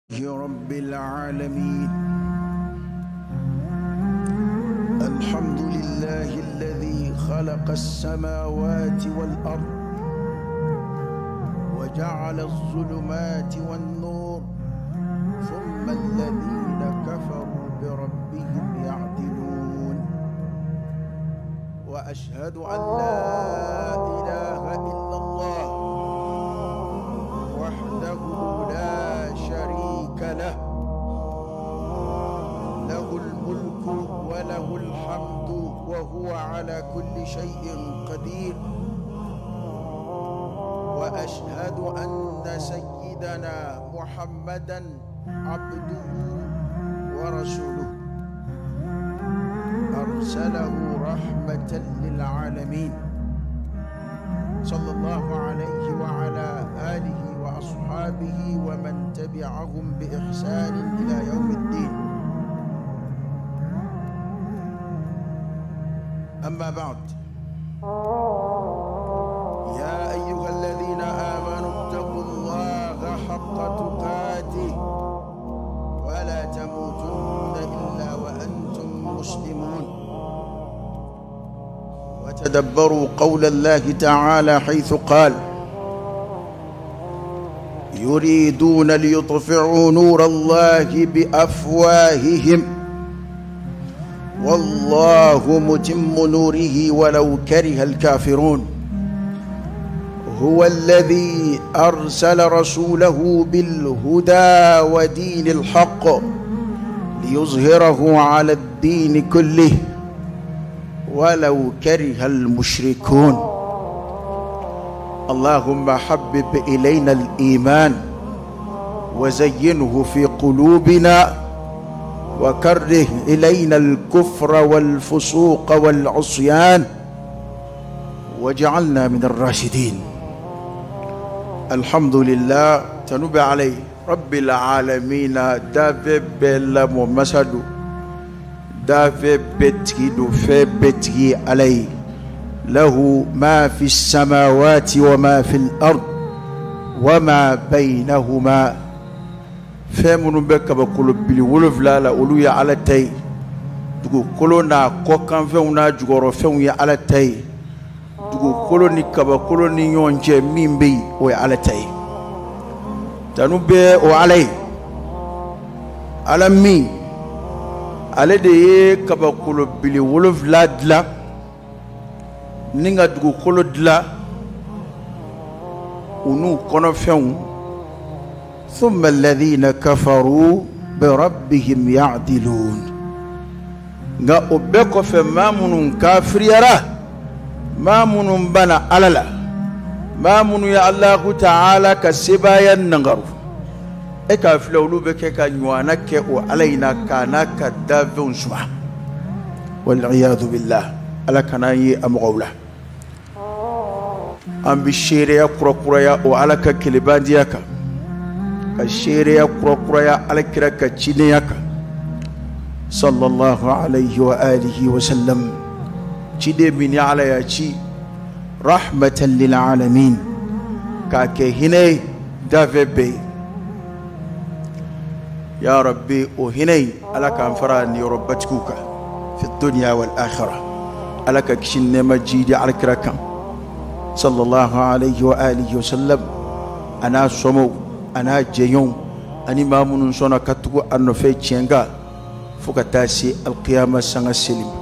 رب العالمين. الحمد لله الذي خلق السماوات والأرض وجعل الظلمات والنور ثم الذين كفروا بربهم يعدلون. وأشهد أن لا إله إلا الله وحده لا شريك له، له الملك وله الحمد وهو على كل شيء قدير. وأشهد أن سيدنا محمدا عبده ورسوله، أرسله رحمة للعالمين، صلى الله عليه وعلى آله وأصحابه ومن تبعهم بإحسان إلى يوم الدين. أما بعد، يا أيها الذين آمنوا اتقوا الله حق تقاته ولا تموتن إلا وأنتم مسلمون. وتدبروا قول الله تعالى حيث قال: يريدون ليطفئوا نور الله بأفواههم والله متم نوره ولو كره الكافرون. هو الذي أرسل رسوله بالهدى ودين الحق ليظهره على الدين كله ولو كره المشركون. اللهم حبب إلينا الإيمان وزينه في قلوبنا وكره إلينا الكفر والفسوق والعصيان واجعلنا من الراشدين. الحمد لله تنوب عليه رب العالمين. دافع بلا ممسدو دافع بتي دفع بتي عليه، له ما في السماوات وما في الأرض وما بينهما. Fɛn minnu bɛ kabakolo bili wolonfila la, olu ye Ala ta ye. Dugukolo n'a kɔkanfɛnw n'a jukɔrɔfɛnw ye Ala ta ye. Dugukolo ni kabakolo ni ɲɔgɔn cɛ min bɛ yen, o ye Ala ta ye. Tanu bɛ o Ala ye, Ala min ale de ye kabakolo bili wolonfila dilan ni ka dugukolo dilan u n'u kɔnɔfɛnw. ثم الذين كفروا بربهم يعدلون. Nka o bɛɛ kɔfɛ, maa minnu kafiriyara, maa minnu bana Ala la, maa minnu ye Alahu Taala ka sebaaya nangaru, e k'a filɛ olu bɛ kɛ ka ɲɔgɔnna kɛ o Ala in na k'a n'a ka dafɛnw suma. Waliyadu billah, Ala kana ye a mɔgɔw la. An bɛ seereya kurakuraya o Ala ka kelebandiya kan, ka seereya kurakuraya Ala kira ka cidenya kan, sallallahu alayhi wa alihi wa sallam. Ciden min ni Ala y'a ci rahmatan lil alamin, k'a kɛ hinɛ ye dafɛ bɛɛ ye. Ya Rabbi, o hinɛ in Ala k'an fara niyɔrɔbatigiw kan fi dunya wal akhirah. Ala ka kisi ni nɛɛma jiidi Ala kira kan, sallallahu alayhi wa alihi wa sallam, a n'a somɔgɔw a n'a jɛɲɔgɔnw ani maa minnu sɔnna ka tugu a nɔfɛ tiɲɛ kan fo ka taa se alikiyama sanga seli ma.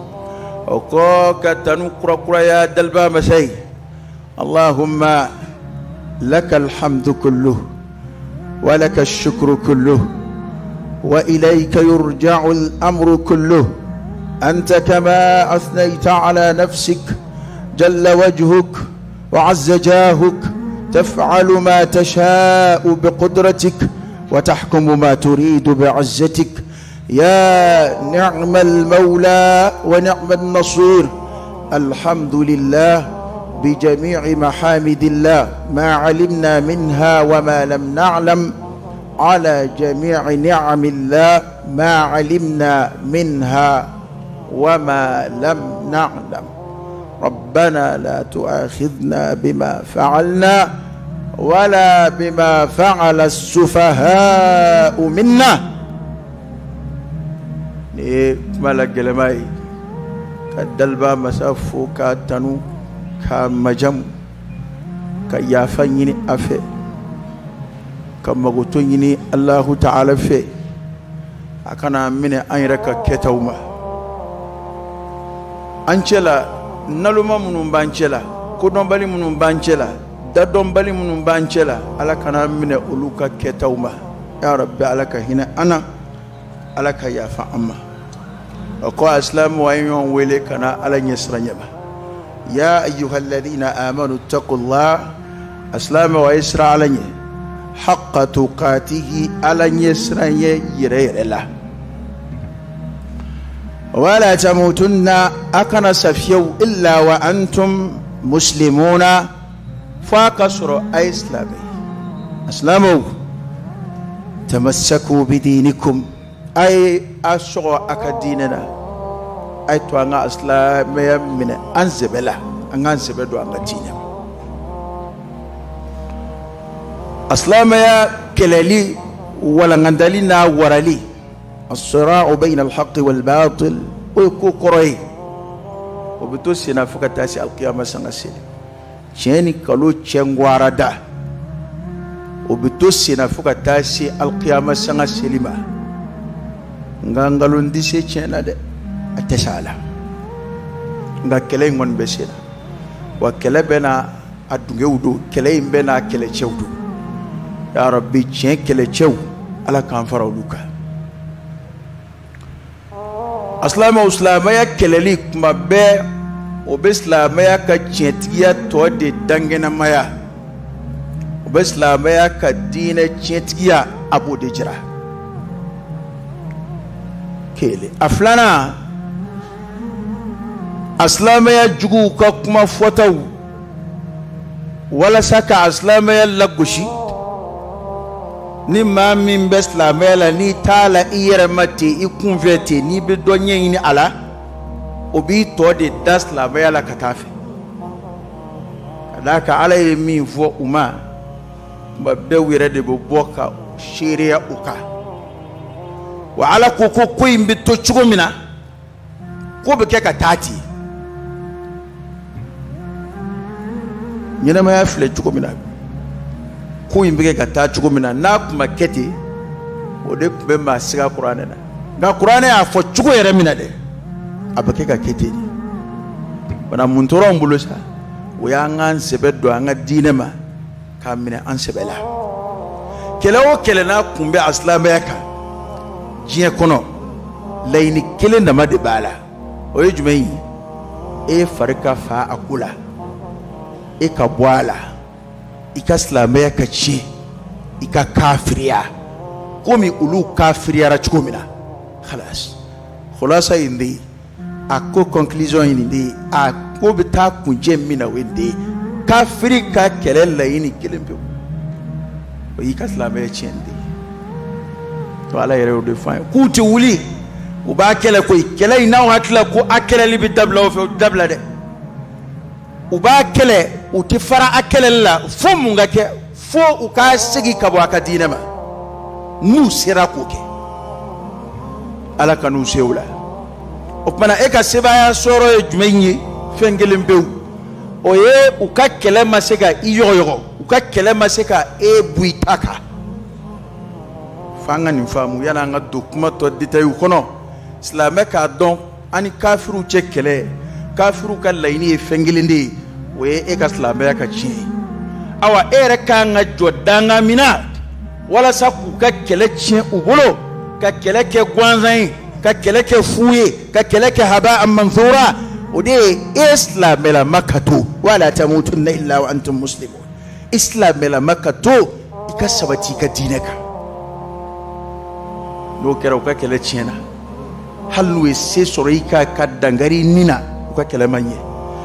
O kɔ ka tanu kurakuraya daliba masa ye. Allahumma laka alhamdu kulluh wa laka shukru kulluh wa ilayka yurja'u al-amru kulluh. Anta kama athnayta ala nafsik jalla wajhuk wa azza jahuk. تفعل ما تشاء بقدرتك وتحكم ما تريد بعزتك. يا نعم المولى ونعم النصير. الحمد لله بجميع محامد الله ما علمنا منها وما لم نعلم، على جميع نعم الله ما علمنا منها وما لم نعلم. ربنا لا تؤاخذنا بما فعلنا، wala bima fa'ala as-sufaha'u minna. Nin ye kuma la gɛlɛma ye ka daliba masa fo k'a tanu k'a majamu ka yafa ɲini a fɛ ka magoto ɲini Alahu ta'ala fɛ a kana minɛ an yɛrɛ ka kɛtaw ma. An cɛ la naloma minnu b'an cɛ la, kodɔnbali minnu b'an cɛ la, dadɔnbali minnu b'an cɛ la, Ala kana minɛ olu ka kɛtaw ma. Ya Rabbi, Ala ka hinɛ an na, Ala ka yafa an ma. O kɔ asilamɛw, an ye ɲɔgɔn wele ka na Ala ɲɛsiranɲɛ ma. Ya ayyuhalladhina amanu taqullah, asilamɛw a ye siran Ala ɲɛ, haqqa tuqatihi, Ala ɲɛsiranɲɛ yɛrɛ yɛrɛ la. Wala tamutunna, a kana sa fiyewu, illa wa antum muslimuna, f'a ka sɔrɔ a ye silamɛ ye. Asilamɛw, tamassaku bidinikum, a ye a sɔgɔ a ka diinɛ na, a ye to an ka silamɛya minɛ an sɛbɛ la, an k'an sɛbɛ don an ka diinɛ ma. A silamɛya kɛlɛli walankantali n'a warali, as-sira'u bayna al-haqqi wal-batil, o ye ko kɔrɔ ye, o bɛ to sen na fo ka taa se alikiyama sanga seli. Tiɲɛ ni nkalon cɛ ngwara da, o bɛ to sen na fo ka taa se alikiyama sanga seli ma. Nka nkalon tɛ se tiɲɛ na dɛ, a tɛ se a la. Nka kɛlɛ in kɔni bɛ sen na, wa kɛlɛ bɛ na a dungew don, kɛlɛ in bɛ n'a kɛlɛcɛw don. Ya Rabbi, tiɲɛ kɛlɛcɛw, Ala k'an fara olu kan. A silamɛw, silamɛya kɛlɛli kuma bɛɛ, o bɛ silamɛya ka tiɲɛtigiya tɔ de dankɛnɛmaya, o bɛ silamɛya ka diinɛ tiɲɛtigiya, a b'o de jira. Kelen. A filanan, a silamɛya juguw ka kuma fɔtaw walasa ka a silamɛya lagosi. Ni maa min bɛ silamɛya la, n'i t'a la i yɛrɛ ma ten, i kunfɛ ten, n'i bɛ dɔ ɲɛɲini a la, o b'i tɔ de da silamɛya la ka taa fɛ. Ka d'a kan Ala ye min fɔ u ma, tuma bɛɛ u yɛrɛ de bɛ bɔ ka seereya o kan. Wa Ala ko ko ko in bɛ to cogo min na, ko bɛ kɛ ka taa ten. Ɲɛnɛmaya filɛ cogo min na, ko in bɛ kɛ ka taa cogo min na, n'a tun ma kɛ ten, o de tun bɛ maa siga kuranɛ na. Nka kuranɛ y'a fɔ cogo yɛrɛ min na dɛ, a bɛ kɛ ka kɛ ten de. Bana mun tora an bolo sa, o y'an k'an sɛbɛ don an ka diinɛ ma, k'a minɛ an sɛbɛ la. Kɛlɛ o kɛlɛ n'a kun bɛ a silamɛya kan diɲɛ kɔnɔ, laɲini kelen dama de b'a la, o ye jumɛn ye? E fari ka fa a ko la, e ka bɔ a la, i ka silamɛya ka tiɲɛ, i ka kafiriya komi olu kafiriyara cogo min na. Khalas, khulasa in de ye a ko, conclusion in de ye a ko bɛ taa kuncɛ min na, o ye nin de ye. Kafiri ka kɛlɛ laɲini kelen pewu, o y'i ka silamɛya tiɲɛ de ye. To Ala yɛrɛ y'o de fɔ an ye k'u tɛ wuli, u b'a kɛlɛ koyi. Kɛlɛ in, n'aw hakili la ko a kɛlɛli bɛ dabila o fɛ, o tɛ dabila dɛ. U b'a kɛlɛ, u tɛ fara a kɛlɛli la fo mun ka kɛ, fo u k'a segin ka bɔ a ka diinɛ ma. N'u sera k'o kɛ, Ala ka n'u se o la. O tuma na, e ka sebaaya sɔrɔ ye jumɛn ye? Fɛn kelen pewu, o ye u ka kɛlɛ ma se ka i yɔgɔyɔgɔ, u ka kɛlɛ ma se ka e bu i ta kan. F'an ka nin faamu yanni an ka don kuma tɔ détail kɔnɔ. Silamɛ k'a dɔn an ni kafiriw cɛ kɛlɛ, kafiriw ka laɲini ye fɛn kelen de ye, o ye e ka silamɛya ka tiɲɛ ye. Awa, e yɛrɛ kan ka jɔ dangan min na walasa k'u ka kɛlɛ tiɲɛ u bolo, ka kɛlɛ kɛ gansan ye, ka kɛlɛ kɛ fu ye, ka kɛlɛ kɛ haba manthura, o de ye e silamɛlama ka to. Wala tamutunna illa wa antum muslimun. I silamɛlama ka to, i ka sabati i ka diinɛ kan. N'o kɛra, u ka kɛlɛ tiɲɛna. Hali n'u ye se sɔrɔ i ka ka dankari nin na, u ka kɛlɛ ma ɲɛ.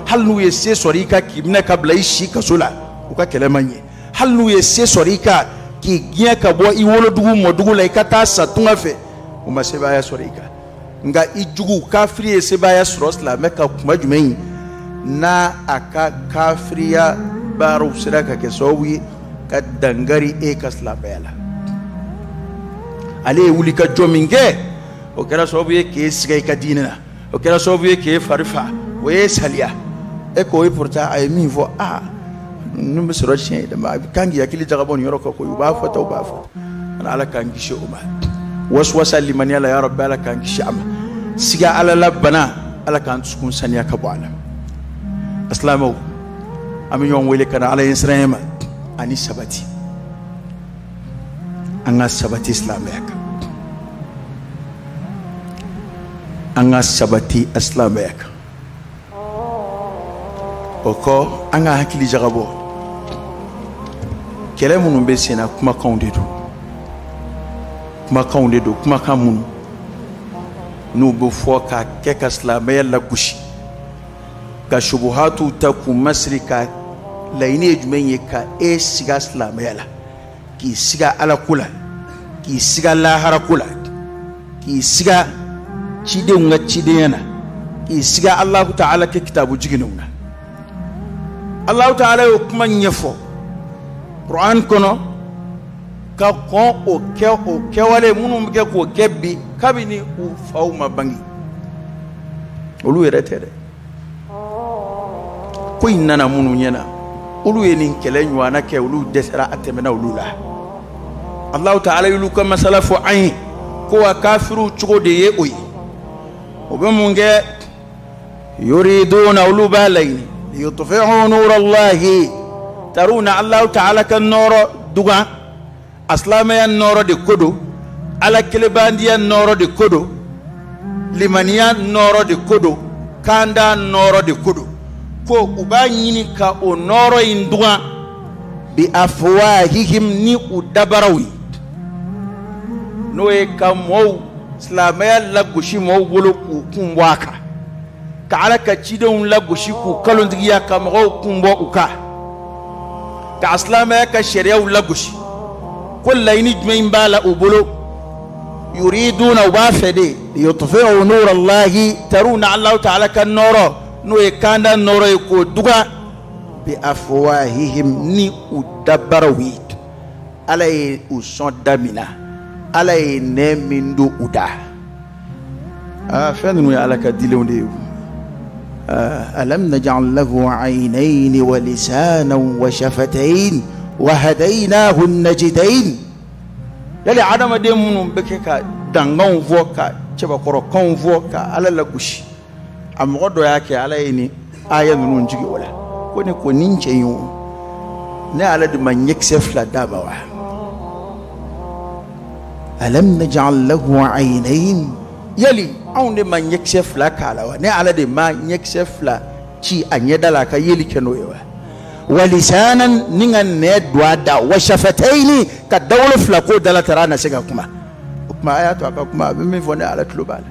Hali n'u ye se sɔrɔ i ka k'i minɛ ka bila i si kaso la, u ka kɛlɛ ma ɲɛ. Hali n'u ye se sɔrɔ i ka k'i gɛn ka bɔ i wolodugu mɔdugu la, i ka taa sa tunga fɛ, u ma sebaaya sɔrɔ i kan. Nka i jugu kafiri ye sebaaya sɔrɔ silamɛ ka kuma jumɛn ye? N'a a ka kafiriya baaraw sera ka kɛ sababu ye ka dangari e ka silamɛya la. Ale ye wuli ka jɔ min kɛ, o kɛra sababu ye k'e siga i ka diinɛ na, o kɛra sababu ye k'e fari fa, o ye saliya. E ko e pourtant a ye min fɔ, aa ninnu bɛ sɔrɔ tiɲɛ ye dɛ, a kan k'i hakili jagabɔ nin yɔrɔ kan koyi, u b'a fɔ tan, u b'a fɔ tan. Ala k'an kisi o ma. Waswasa limaniya la, ya Rabbi, ala k'an kisi a ma. Siga ala la bana, ala k'an dusukun saniya ka bɔ a la. Asilamɛw, an bɛ ɲɔgɔn wele ka na ala ɲɛsiranɲɛ ma ani sabati. An ka sabati silamɛya kan, an ka sabati silamɛya kan. O kɔ, an ka hakili jagabɔ. Kɛlɛ minnu bɛ sen na, kumakanw de don, kumakanw de don, kumakan minnu n'u bɛ fɔ ka kɛ ka silamɛya lagosi, ka subuhatuw ta k'u masiri, ka laɲini ye jumɛn ye? Ka e siga silamɛya la, k'i siga ala ko la, k'i siga lahara ko la, k'i siga cidenw ka cidenya na, k'i siga Alahu Taala kɛ kitabu jiginenw na. Alahu Taala y'o kuma ɲɛfɔ Kuran kɔnɔ ka kɔn o kɛ, o kɛwale minnu bɛ kɛ k'o kɛ bi kabini u faw ma bange, olu yɛrɛ tɛ dɛ. Ko in nana minnu ɲɛna, olu ye nin kɛlɛ ɲɔgɔnna kɛ, olu dɛsɛra, a tɛmɛna olu la. Alahu Taala y'olu ka masala fɔ an ye ko wa kafiriw cogo de ye o ye. O bɛ mun kɛ? Yuriduna, olu b'a laɲini, liyutfi'u nura Allahi, taruna Alahu Taala ka nɔɔrɔ dugan. A silamɛya nɔɔrɔ de ko don, ala kelebandiya nɔɔrɔ de ko don, limaniya nɔɔrɔ de ko don, kanda nɔɔrɔ de ko don. Ko u b'a ɲini ka o nɔɔrɔ in dugan bi afwahihim, ni u dabaraw ye, n'o ye ka mɔɔw silamɛya lagosi mɔɔw bolo k'u kun bɔ a kan, ka ala ka cidenw lagosi k'u kalontigiya ka mɔgɔw kun bɔ u kan, ka silamɛya ka sariyaw lagosi. Ko laɲini jumɛn b'a la u bolo? Yuriduna, u b'a fɛ de, liyutfi'u nura Allahi, taruna Alahu Taala ka nɔɔrɔ, n'o ye kanda nɔɔrɔ ye, k'o duga bi afwahihim, ni u dabaraw ye. Ala ye u sɔn da min na, ala ye nɛn min don u da. Aa, fɛn ninnu ye ala ka dilenw de ye. Alam naj'al lahu aynayni wa lisanan wa shafatayn wa hadaynahu najdayn. Yali adamaden minnu bɛ kɛ ka danganw fɔ, ka cɛbakɔrɔkanw fɔ, ka ala lagosi, a mɔgɔ dɔ y'a kɛ, ala ye nin aya ninnu jigin o la. Ko ne ko nin cɛ in o, ne ala de ma ɲɛkisɛ fila d'a ma wa? Alam naj'al lahu aynayn, yali anw de ma ɲɛkisɛ fila k'a la wa? Ne ala de ma ɲɛkisɛ fila ci a ɲɛda la a ka yeli kɛ n'o ye wa? Wa lisanan, ni ka nɛ don a da, wa shafatayni, ka dawolo fila k'o da la tara a na se ka kuma. O kuma a y'a to a ka kuma, a bɛ min fɔ ne ala tulo b'a la,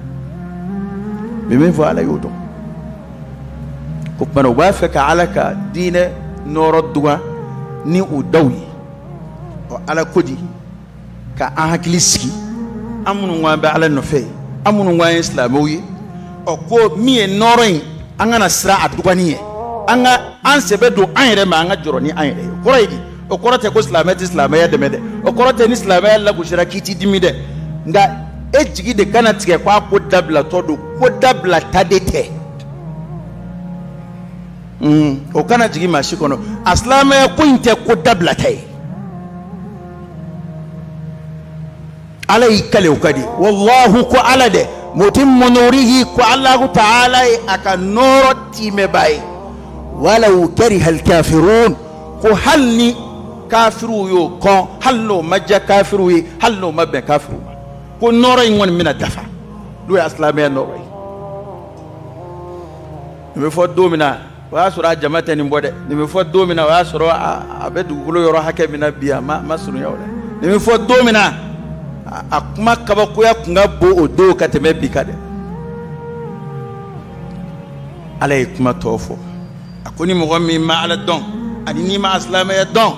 a bɛ min fɔ ala y'o dɔn. O tuma na u b'a fɛ ka ala ka diinɛ nɔɔrɔ dugan ni u daw ye. Ɔ, ala ko di ka an hakili sigi, an minnu ko an bɛ ala nɔfɛ, an minnu ko an ye silamɛw ye, ɔ ko min ye nɔɔrɔ in, an kana siran a dugani ye, an ka an sɛbɛ don an yɛrɛ ma, an ka jɔrɔ ni an yɛrɛ ye. O kɔrɔ ye di? O kɔrɔ tɛ ko silamɛ tɛ silamɛya dɛmɛ dɛ, o kɔrɔ tɛ ni silamɛya lagosira k'i t'i dimi dɛ, nka e jigi de kana tigɛ k'a ko dabilatɔ don, ko dabila ta de tɛ. O kana jigin maa si kɔnɔ, a silamɛya ko in tɛ ko dabila ta ye. Ala y'i kale o ka di, walahu ko ala dɛ, mutimmu nurihi, ko Alahu Taala ye a ka nɔɔrɔ timɛba ye. Walaw kariha alkafirun, ko hali ni kafiriw y'o kɔn, hali n'o ma diya kafiriw ye, hali n'o ma bɛn kafiriw ma, ko nɔɔrɔ in kɔni bɛna dafa, n'o ye silamɛya nɔɔrɔ ye. Nin bɛ fɔ don min na, o y'a sɔrɔ a jama tɛ nin bɔ dɛ. Nin bɛ fɔ don min na, o y'a sɔrɔ a bɛ dugukolo yɔrɔ hakɛ min na bi, a ma surunya o la. Nin bɛ fɔ don min na, a kuma kabakoya kun ka bon o don ka tɛmɛ bi kan dɛ. Ala ye kuma tɔ fɔ, a ko ni mɔgɔ min ma ala dɔn ani n'i ma silamɛya dɔn,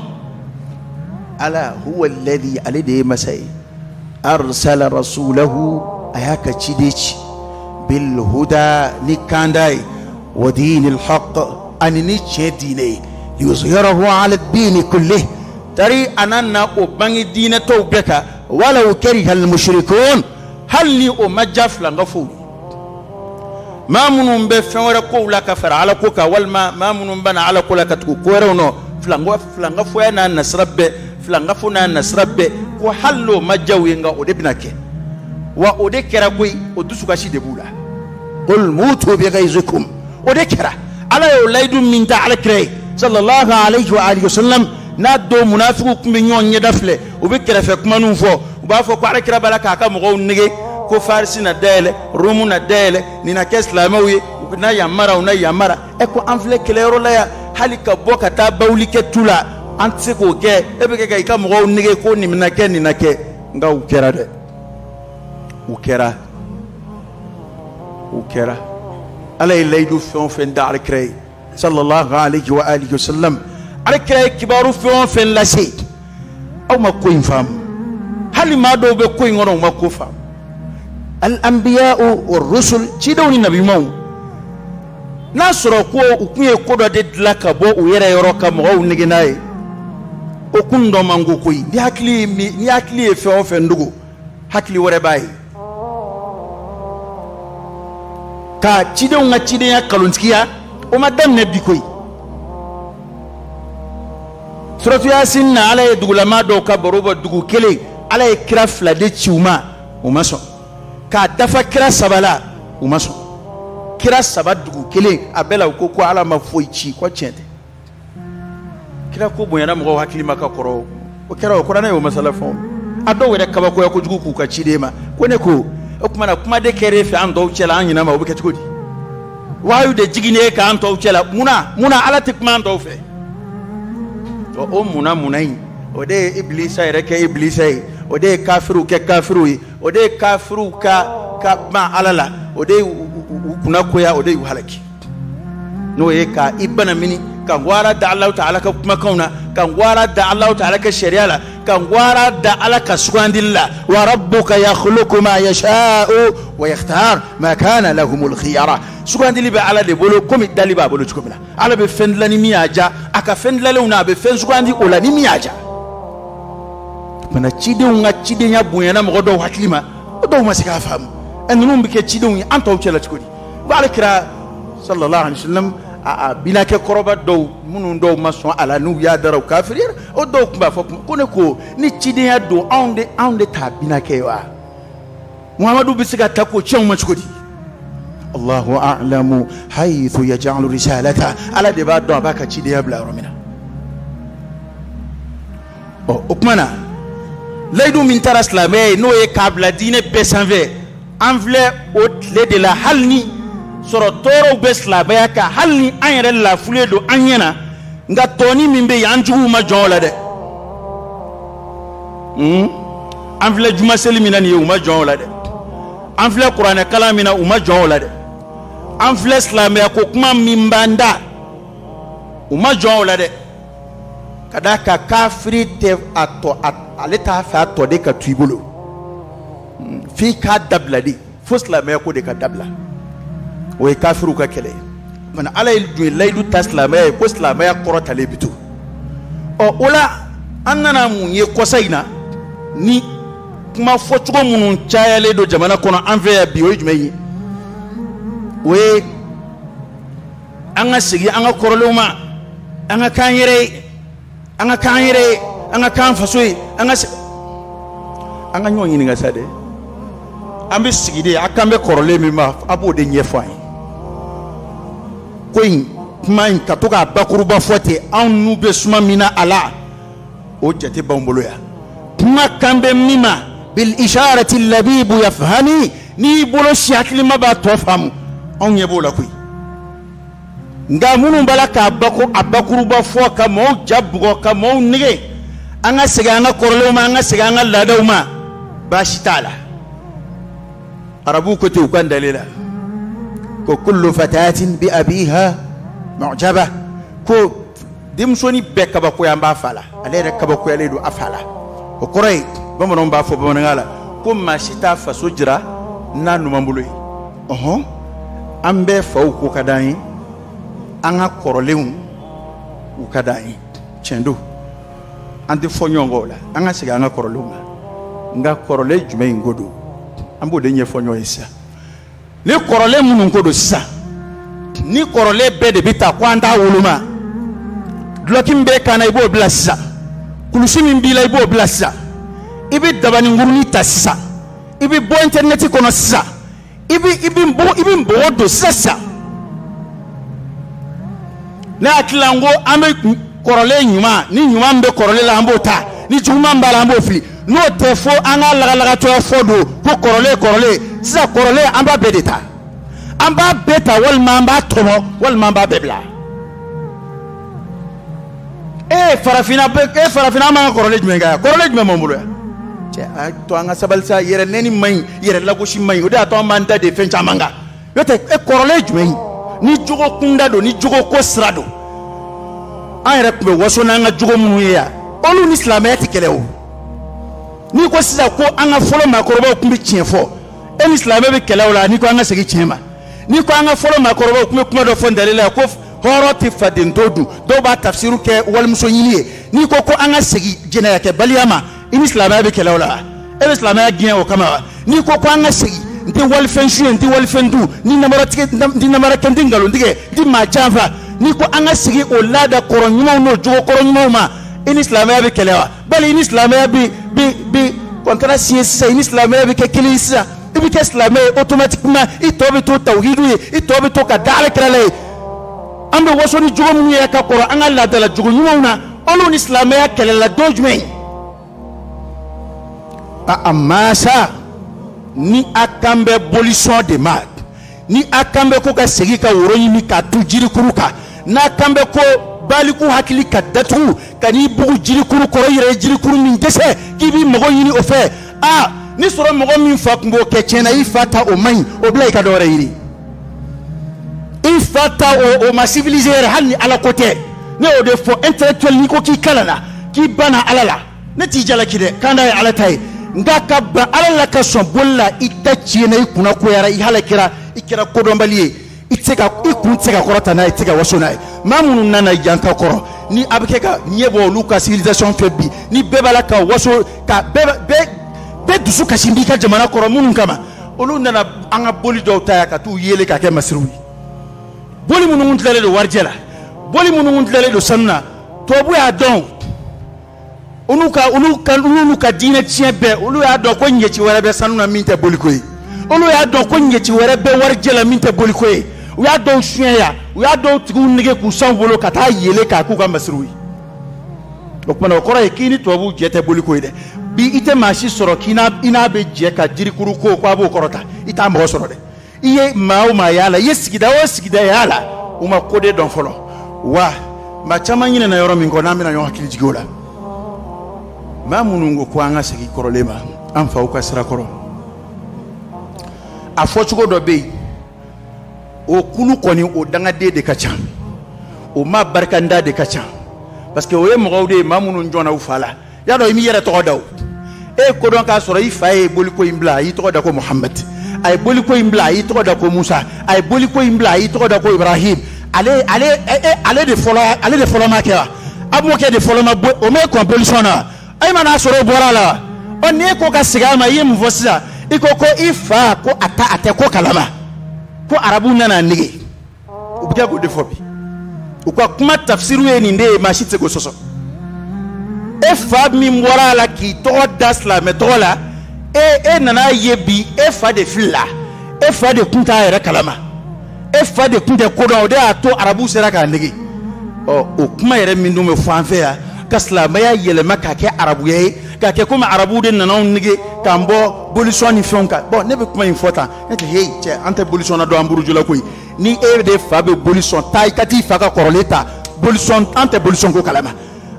ala huwa alladhi, ale de ye masa ye, arsala rasulahu, a y'a ka ciden ci, bil huda, ni kanda ye, wa dinil haqq, ani ni tiɲɛ diinɛ ye, liyuzhirahu ala dini kullih, Tari a na o bange diinɛ tɔw bɛɛ kan walaw kariha almushrikun hali ni o ma diya filankafow ye. Maa minnu bɛ fɛn wɛrɛ kow la ka fara ala ko kan walima maa minnu bɛ na ala ko la ka tugu ko wɛrɛw nɔ filankafoya n'a nasira bɛɛ filankafo n'a nasira bɛɛ ko hali n'o ma diya u ye nka o de bɛna kɛ wa o de kɛra koyi o dusukasi de b'u la. Qul mutu bighayzikum o de kɛra ala y'o layidu min ta ala kira ye sallallahu alayhi wa alihi wa sallam n'a dɔw munafigiw tun bɛ ɲɔgɔn ɲɛda filɛ u bɛ kɛrɛfɛ kumaninw fɔ u b'a fɔ ko ala kira b'a la k'a ka mɔgɔw nege ko Farisi na dayɛlɛ Romu na dayɛlɛ nin na kɛ silamɛw ye u na yan mara u na yan mara ɛ ko an filɛ kɛlɛyɔrɔ la yan hali ka bɔ ka taa bawuli kɛ tu la an tɛ se k'o kɛ e bɛ kɛ ka i ka mɔgɔw nege ko nin bɛna kɛ nin na kɛ nka u kɛra dɛ u kɛra u kɛra ala ye layidu fɛn o fɛn da ala kira ye sallallahu alayhi wa alihi wa sallam ala kira ye kibaru fɛn o fɛn lase aw ma ko in faamu hali maa dɔw bɛ ko in kɔnɔ u ma ko faamu. Al anbiya'u war rusul cidenw ni nabiɲumanw n'a sɔrɔ ko u kun ye ko dɔ de dilan ka bɔ u yɛrɛ yɔrɔ ka mɔgɔw nege n'a ye o kun dɔ man go koyi ni hakili ye fɛn o fɛn dogo hakili wɛrɛ b'a ye ka cidenw ka cidenya kalontigiya o ma daminɛ bi koyi. Suratu Yasin na ala ye dugulama dɔw ka baro bɔ dugu kelen ala ye kira fila de ci u ma u ma sɔn k'a dafa kira saba la u ma sɔn kira saba dugu kelen a bɛɛ la u ko ko ala ma foyi ci ko tiɲɛ tɛ kira ko bonyana mɔgɔw hakili ma ka kɔrɔ o kɛra o kuranɛ y'o masala fɔ a dɔw yɛrɛ kabakoya kojugu k'u ka ciden ma ko ne ko o tuma na kuma de kɛra e fɛ an tɔw cɛla an ɲinɛ ma o bɛ kɛ cogo di wahayu de jiginnen e kan an tɔw cɛla munna ala tɛ kuma an tɔw fɛ o munna in o de ye ibilisa yɛrɛ kɛ ibilisa ye o de ye kafiriw kɛ kafiriw ye o de ye kafiriw ka ban ala la o de ye u kunna koya o de y'u halaki n'o ye ka i bana mini ka wara da Alahu taala ka kumakanw na ka wara da Alahu taala ka sariya la ka wara da ala ka sugandili la wa rabbuka yakhluqu ma yasha'u wa yakhtar ma kana lahumul khiyara sugandili bɛ ala de bolo komi dali b'a bolo cogo min na ala bɛ fɛn dilan ni min y'a diya a ka fɛn dilanlenw na a bɛ fɛn sugandi o la ni min y'a diya. Mana cidenw ka cidenya bonyana mɔgɔ dɔw hakili ma o dɔw ma se k'a faamu ɛ ninnu bɛ kɛ cidenw ye an tɔw cɛla cogo di ko ala kira sallallahu alayhi wa sallam a binakɛ kɔrɔba dɔw minnu dɔw ma sɔn a la n'u y'a dara u kafiri o dɔw tun b'a fɔ ko ne ko ni cidenya don anw de t'a binakɛ ye wa Muhamadu bɛ se ka ta k'o ci anw ma cogo di. Allahu a'lamu haythu yaj'alu risalata ala de b'a dɔn a b'a ka cidenya bila yɔrɔ min na. Ɔ o tuma na layidu min taara silamɛya ye n'o ye k'a bila diinɛ bɛɛ sanfɛ an filɛ o tile de la hali ni sɔrɔ tɔɔrɔw bɛ silamɛya kan hali ni an yɛrɛ lafulen don an ɲɛ na nka tɔni min bɛ yen an juguw ma jɔn o la dɛ an filɛ jumaseli min na nin ye u ma jɔn o la dɛ an filɛ kuranɛ kalan min na u ma jɔn o la dɛ an filɛ silamɛya ko kuma min b'an da u ma jɔn o la dɛ ka d'a kan kafiri tɛ a tɔ ale t'a fɛ a tɔ de ka to i bolo f'i k'a dabila de fo silamɛya ko de ka dabila o ye kafiriw ka kɛlɛ ye mana ala ye dun ye layidu ta silamɛya ye ko silamɛya kɔrɔtalen bi to ɔ o la an nana mun ye kɔsa in na ni kuma fɔcogo minnu cayalen don jamana kɔnɔ an fɛ yan bi o ye jumɛn ye o ye an ka segin an ka kɔrɔlenw ma an ka k'an yɛrɛ ye an ka k'an yɛrɛ ye an ka k'an faso ye an ka ɲɔgɔn ɲininka sa dɛ an bɛ sigi de a kan bɛ kɔrɔlen min ma a b'o de ɲɛfɔ an ye ko in kuma in ka to k'a bakuruba fɔ ten anw n'u bɛ suma min na a la o jate b'anw bolo yan kuma kan bɛ min ma bil isharati labibu yafhami n'i bolo si hakilima b'a tɔ faamu anw ɲɛ b'o la koyi nka minnu b'a la k'a bakuruba fɔ ka mɔgɔw ja bugɔ ka mɔgɔw nege an ka segin an ka kɔrɔlenw ma an ka segin an ka laadaw ma baasi t'a la arabuw ko ten u ka dalen la ko kullu fatatin bi abiha mu'jaba ko denmusonin bɛɛ kabakoya an b'a fa la ale yɛrɛ kabakoyalen don a fa la o kɔrɔ ye bamananw b'a fɔ bamanankan la ko maa si t'a faso jira n'a numan bolo ye ɔhɔn an bɛɛ faw ko ka d'an ye an ka kɔrɔlenw u ka d'an ye tiɲɛ don An tɛ fɔ ɲɔgɔn kɔ o la, an ka segin an ka kɔrɔlenw ma. Nka kɔrɔlen jumɛn in ko don, an b'o de ɲɛfɔ ɲɔgɔn ye sisan. Ni kɔrɔlen minnu ko don sisan, ni kɔrɔlen bɛɛ de bɛ ta ko an t'a woloma. Dulɔki min b'e kan na, i b'o bila sisan. Kulusi min b'i la, i b'o bila sisan. I bɛ dabaninkurunin ta sisan. I bɛ bɔ intɛrinɛti kɔnɔ sisan. I bɛ npogo don sisan sisan. Ne hakili la n ko an bɛ kɔrɔlen ɲuman, ni ɲuman bɛ kɔrɔlen la an b'o ta, ni juguman b'a la an b'o fili. N'o tɛ fo an ka lagalagatɔya fɔ don ko kɔrɔlen kɔrɔlen. Sisan kɔrɔlen an b'a bɛɛ de ta. An b'a bɛɛ ta walima an b'a tɔmɔ walima an b'a bɛɛ bila. E farafinna bɛ, e farafinna an b'an ka kɔrɔlen jumɛn kɛ yan? Kɔrɔlen jumɛn b'an bolo yan? Cɛ, a to an ka sabali sa, yɛrɛ nɛni man ɲi, yɛrɛ lagosi man ɲi, o de y'a to an b'an da de fɛn caman kan. N'o tɛ e kɔrɔlen jumɛn ye? Ni jogo kunda don, ni jogo ko sira don. An yɛrɛ tun bɛ waso n'an ka jogo minnu ye yan, olu ni silamɛya tɛ kɛlɛ o. N'i ko sisan ko an ka fɔlɔ maakɔrɔbaw tun bɛ tiɲɛ fɔ, e ni silamɛ bɛ kɛlɛ o la, n'i ko an ka segin tiɲɛ ma. N'i ko an ka fɔlɔ maakɔrɔbaw tun bɛ kuma dɔ fɔ ntɛlɛ la ko hɔrɔn tɛ faden to dun, dɔw b'a tafsiru kɛ walimuso ɲini ye. N'i ko ko an ka segin jɛnɛyakɛbaliya ma, i ni silamɛya bɛ kɛlɛ o la wa? E bɛ silamɛya gɛn o kama wa? N'i ko ko an ka segin, n tɛ walifɛn suɲɛ, n tɛ walifɛn dun, ni namara tigɛ, n tɛ namara kɛ, n tɛ nkalon tigɛ, n tɛ maa janfa. N'i ko an ka segin o laada kɔrɔ ɲumanw n'o jogo kɔrɔ ɲumanw ma, i ni silamɛya bɛ kɛlɛ wa? Bali i ni silamɛya bɛ kɔntara siɲɛ sisan, i ni silamɛya bɛ kɛ kelen ye sisan. I bɛ kɛ silamɛ ye automatiquement, i tɔ bɛ to tawhidu ye, i tɔ bɛ to ka da Ala kira la ye. An bɛ waso ni jogo minnu ye ka kɔrɔ an ka laadala jogo ɲumanw na, olu ni silamɛya kɛlɛla don jumɛn? A masa, ni a kan bɛ bolisɔn de ma, ni a kan bɛ ko ka segin ka woro ɲimi k'a tu jirikuru kan, n'a kan bɛ ko baliku hakili ka datugu ka n'i bugu jirikuru kɔrɔ, i yɛrɛ ye jirikuru min dɛsɛ k'i b'i mago ɲini o fɛ, a ni sɔrɔ mɔgɔ min fa tun b'o kɛ tiɲɛ na, i fa ta o man ɲi, o bila i ka dɔ wɛrɛ ɲini. I fa ta o ma civilisé yɛrɛ, hali ni ala ko tɛ. Ne y'o de fɔ intellectuel, n'i ko k'i kalanna k'i banna ala la, ne t'i jalaki dɛ, k'an da ye ala ta ye. Nka ka ban ala la ka sɔn boli la, i ta tiɲɛna, i kunna koyara, i halakira, i kɛra kodɔnbali ye, i tɛ se ka, i kun tɛ se ka kɔrɔta n'a ye, i tɛ se ka waso n'a ye. Maa minnu nana yan ka kɔrɔ, ni a bɛ kɛ ka ɲɛ bɔ olu ka civilisation fɛ bi, ni bɛɛ b'a la ka waso, ka bɛɛ dusu kasi b'i ka jamana kɔrɔ minnu kama, olu nana an ka boli dɔw ta yan ka t'u yele k'a kɛ masiriw ye. Boli minnu kun tilalen don warijɛ la, boli minnu kun tilalen don sanu na, tubabu y'a dɔn. Olu ka diinɛ tiɲɛ bɛɛ, olu y'a dɔn ko ɲɛci wɛrɛ bɛ sanu na min tɛ boliko ye. Olu y'a dɔn ko ɲɛci wɛrɛ bɛ warijɛ la min tɛ boliko ye. U y'a dɔw suɲɛ yan, u y'a dɔw tigiw nege k'u san u bolo ka taa yele k'a k'u ka masiriw ye. O kumana o kɔrɔ ye k'i ni tubabuw jɛ tɛ boliko ye dɛ. Bi i tɛ maa si sɔrɔ k'i n'a bɛ jɛ ka jirikuru ko a b'o kɔrɔta, i t'a mɔgɔ sɔrɔ dɛ. I ye maa o maa y'a la, i ye sigida o sigida y'a la, u ma ko de dɔn fɔlɔ. Wa maa caman ɲinɛna yɔrɔ min kɔ, n'an bɛna ɲɔgɔn hakili jigin o la. Maa minnu ko ko an ka segin kɔrɔlen ma, an faw ka sira kɔrɔ, a fɔcogo dɔ bɛ yen, o kulu kɔni o dangaden de ka ca, o maa barikanda de ka ca, parce que o ye mɔgɔw de ye maa minnu jɔnna u fa la. Y'a dɔn i m'i yɛrɛ tɔgɔ da o, e ye kodɔn k'a sɔrɔ i fa ye boliko in bila, a y'i tɔgɔ da ko Muhamad, a ye boliko in bila, a y'i tɔgɔ da ko Musa, a ye boliko in bila, a y'i tɔgɔ da ko Ibrahim. Ale de fɔlɔ ma kɛ wa? A mɔkɛ de fɔlɔ ma bɔ, o ma e kɔn bolisɔn na wa? E ma n'a sɔrɔ o bɔra a la wa? Ɔ n'e ko ka segin a ma, i ye mun fɔ sisan? I ko ko i fa ko a ta a tɛ ko kalama, ko arabu nana nege. U bɛ kɛ k'o de fɔ bi. U ka kuma tafsiru ye nin de ye, maa si tɛ se k'o sɔsɔ. E fa min bɔra a la k'i tɔgɔ da silamɛ tɔgɔ la, e nana ye bi e fa de filila, e fa de kun t'a yɛrɛ kalama, e fa de kun tɛ kodɔn, o de y'a to arabu sera k'a nege. Ɔ o kuma yɛrɛ min dun bɛ fɔ an fɛ yan, ka silamɛya yɛlɛma k'a kɛ arabuya ye, k'a kɛ komi arabuw de nana anw nege k'an bɔ bolisɔn ni fɛnw kan. Bɔn ne bɛ kuma in fɔ tan, ne tɛ heyi cɛ, an tɛ bolisɔn na dɔn, an burujula koyi. Ni e de fa bɛ bolisɔn, taa i ka t'i fa ka kɔrɔlen ta bolisɔn, an tɛ bolisɔn ko kalama,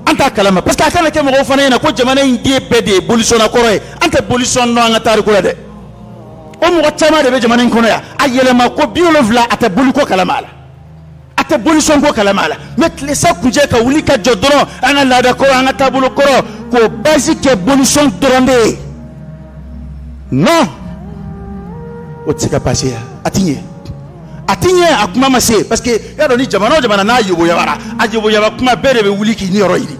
an t'a kalama, parce que a kana kɛ mɔgɔw fana ɲɛna ko jamana in den bɛɛ de ye bolisɔnna kɔrɔ ye. An tɛ bolisɔn dɔn an ka tariko la dɛ. O mɔgɔ caman de bɛ jamana in kɔnɔ yan, a yɛlɛma ko 70, a tɛ boliko kalama a la, a tɛ bolisɔn ko kalama a la. Mɛ tile sa kuncɛ ka wuli ka jɔ dɔrɔn, an ka laada kɔrɔ, an ka taabolo kɔrɔ, k'o basi kɛ bolisɔn dɔrɔn de ye. Non, o tɛ se ka pase yan, a ti ɲɛ, a ti ɲɛ, a kuma ma se. Parce que y'a dɔn ni jamana o jamana n'a yoboyabara, a yoboyaba kuma bɛɛ de bɛ wuli k'i niyɔrɔ ɲini.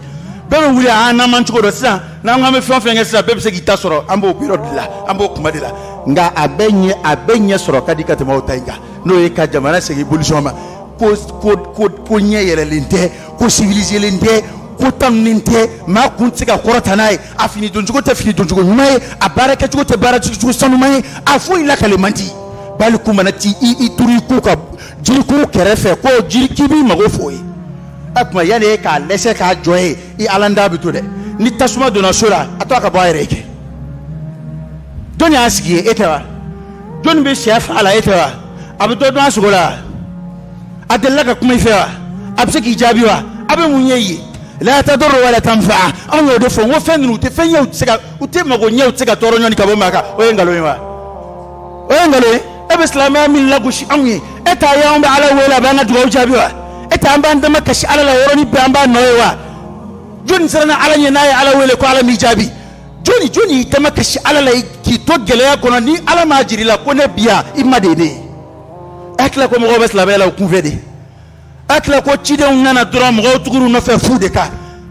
Bɛɛ bɛ wuli an n'an man cogo dɔn sisan n'an ko an bɛ fɛn o fɛn kɛ sisan bɛɛ bɛ se k'i ta sɔrɔ an b'o biro de la an b'o kuma de la nka a bɛɛ ɲɛ sɔrɔ ka di ka tɛmɛ o ta in kan n'o ye ka jamana segin bolisɔn ma ko ko ko ko ɲɛ yɛlɛlen tɛ ko civilisé tɛ ko tanunen tɛ maa kun tɛ se ka kɔrɔta n'a ye a fini doncogo tɛ fini doncogo ɲuman ye a baara kɛcogo tɛ baara kɛcogo sanuman ye a foyi lakale man di baliku mana ti i turu i ko ka jirikuru kɛrɛfɛ ko jiri k'i b'i mago f'o ye a tuma yanni e k'a lɛsɛ k'a jɔ ye i alanda bɛ to dɛ ni tasuma donna so la a to a ka bɔ a yɛrɛ ye kɛ jɔnni y'a sigi ye e tɛ wa jɔnni bɛ sɛ fa a la e tɛ wa a bɛ dɔ dɔn a sogo la a delila ka kuma i fɛ wa a bɛ se k'i jaabi wa a bɛ mun ye yen la tadurru wala tanfa anw y'o de fɔ n ko fɛn ninnu u tɛ fɛn ye u tɛ se ka u tɛ mago ɲɛ u tɛ se ka tɔɔrɔ ɲɔni ka bɔ maa kan o ye nkalon ye wa o ye nkalon ye e bɛ silamɛya min lagosi anw ye e t'a ye anw bɛ ala wele a b'an ka dugawu jaabi wa e t'an b'an dama kasi ala la yɔrɔnin bɛɛ an b'a nɔ ye wa jɔnni siranna ala ɲɛ n'a ye ala wele ko ala m'i jaabi jɔnni jɔnni y'i dama kasi ala la k'i to gɛlɛya kɔnɔ ni ala m'a jira i la ko ne bi yan i ma de ye ne ye a tila ko mɔgɔw bɛ silamɛya la u kunfɛ de a tila ko cidenw nana dɔrɔn mɔgɔw tugur'u nɔfɛ fu de kan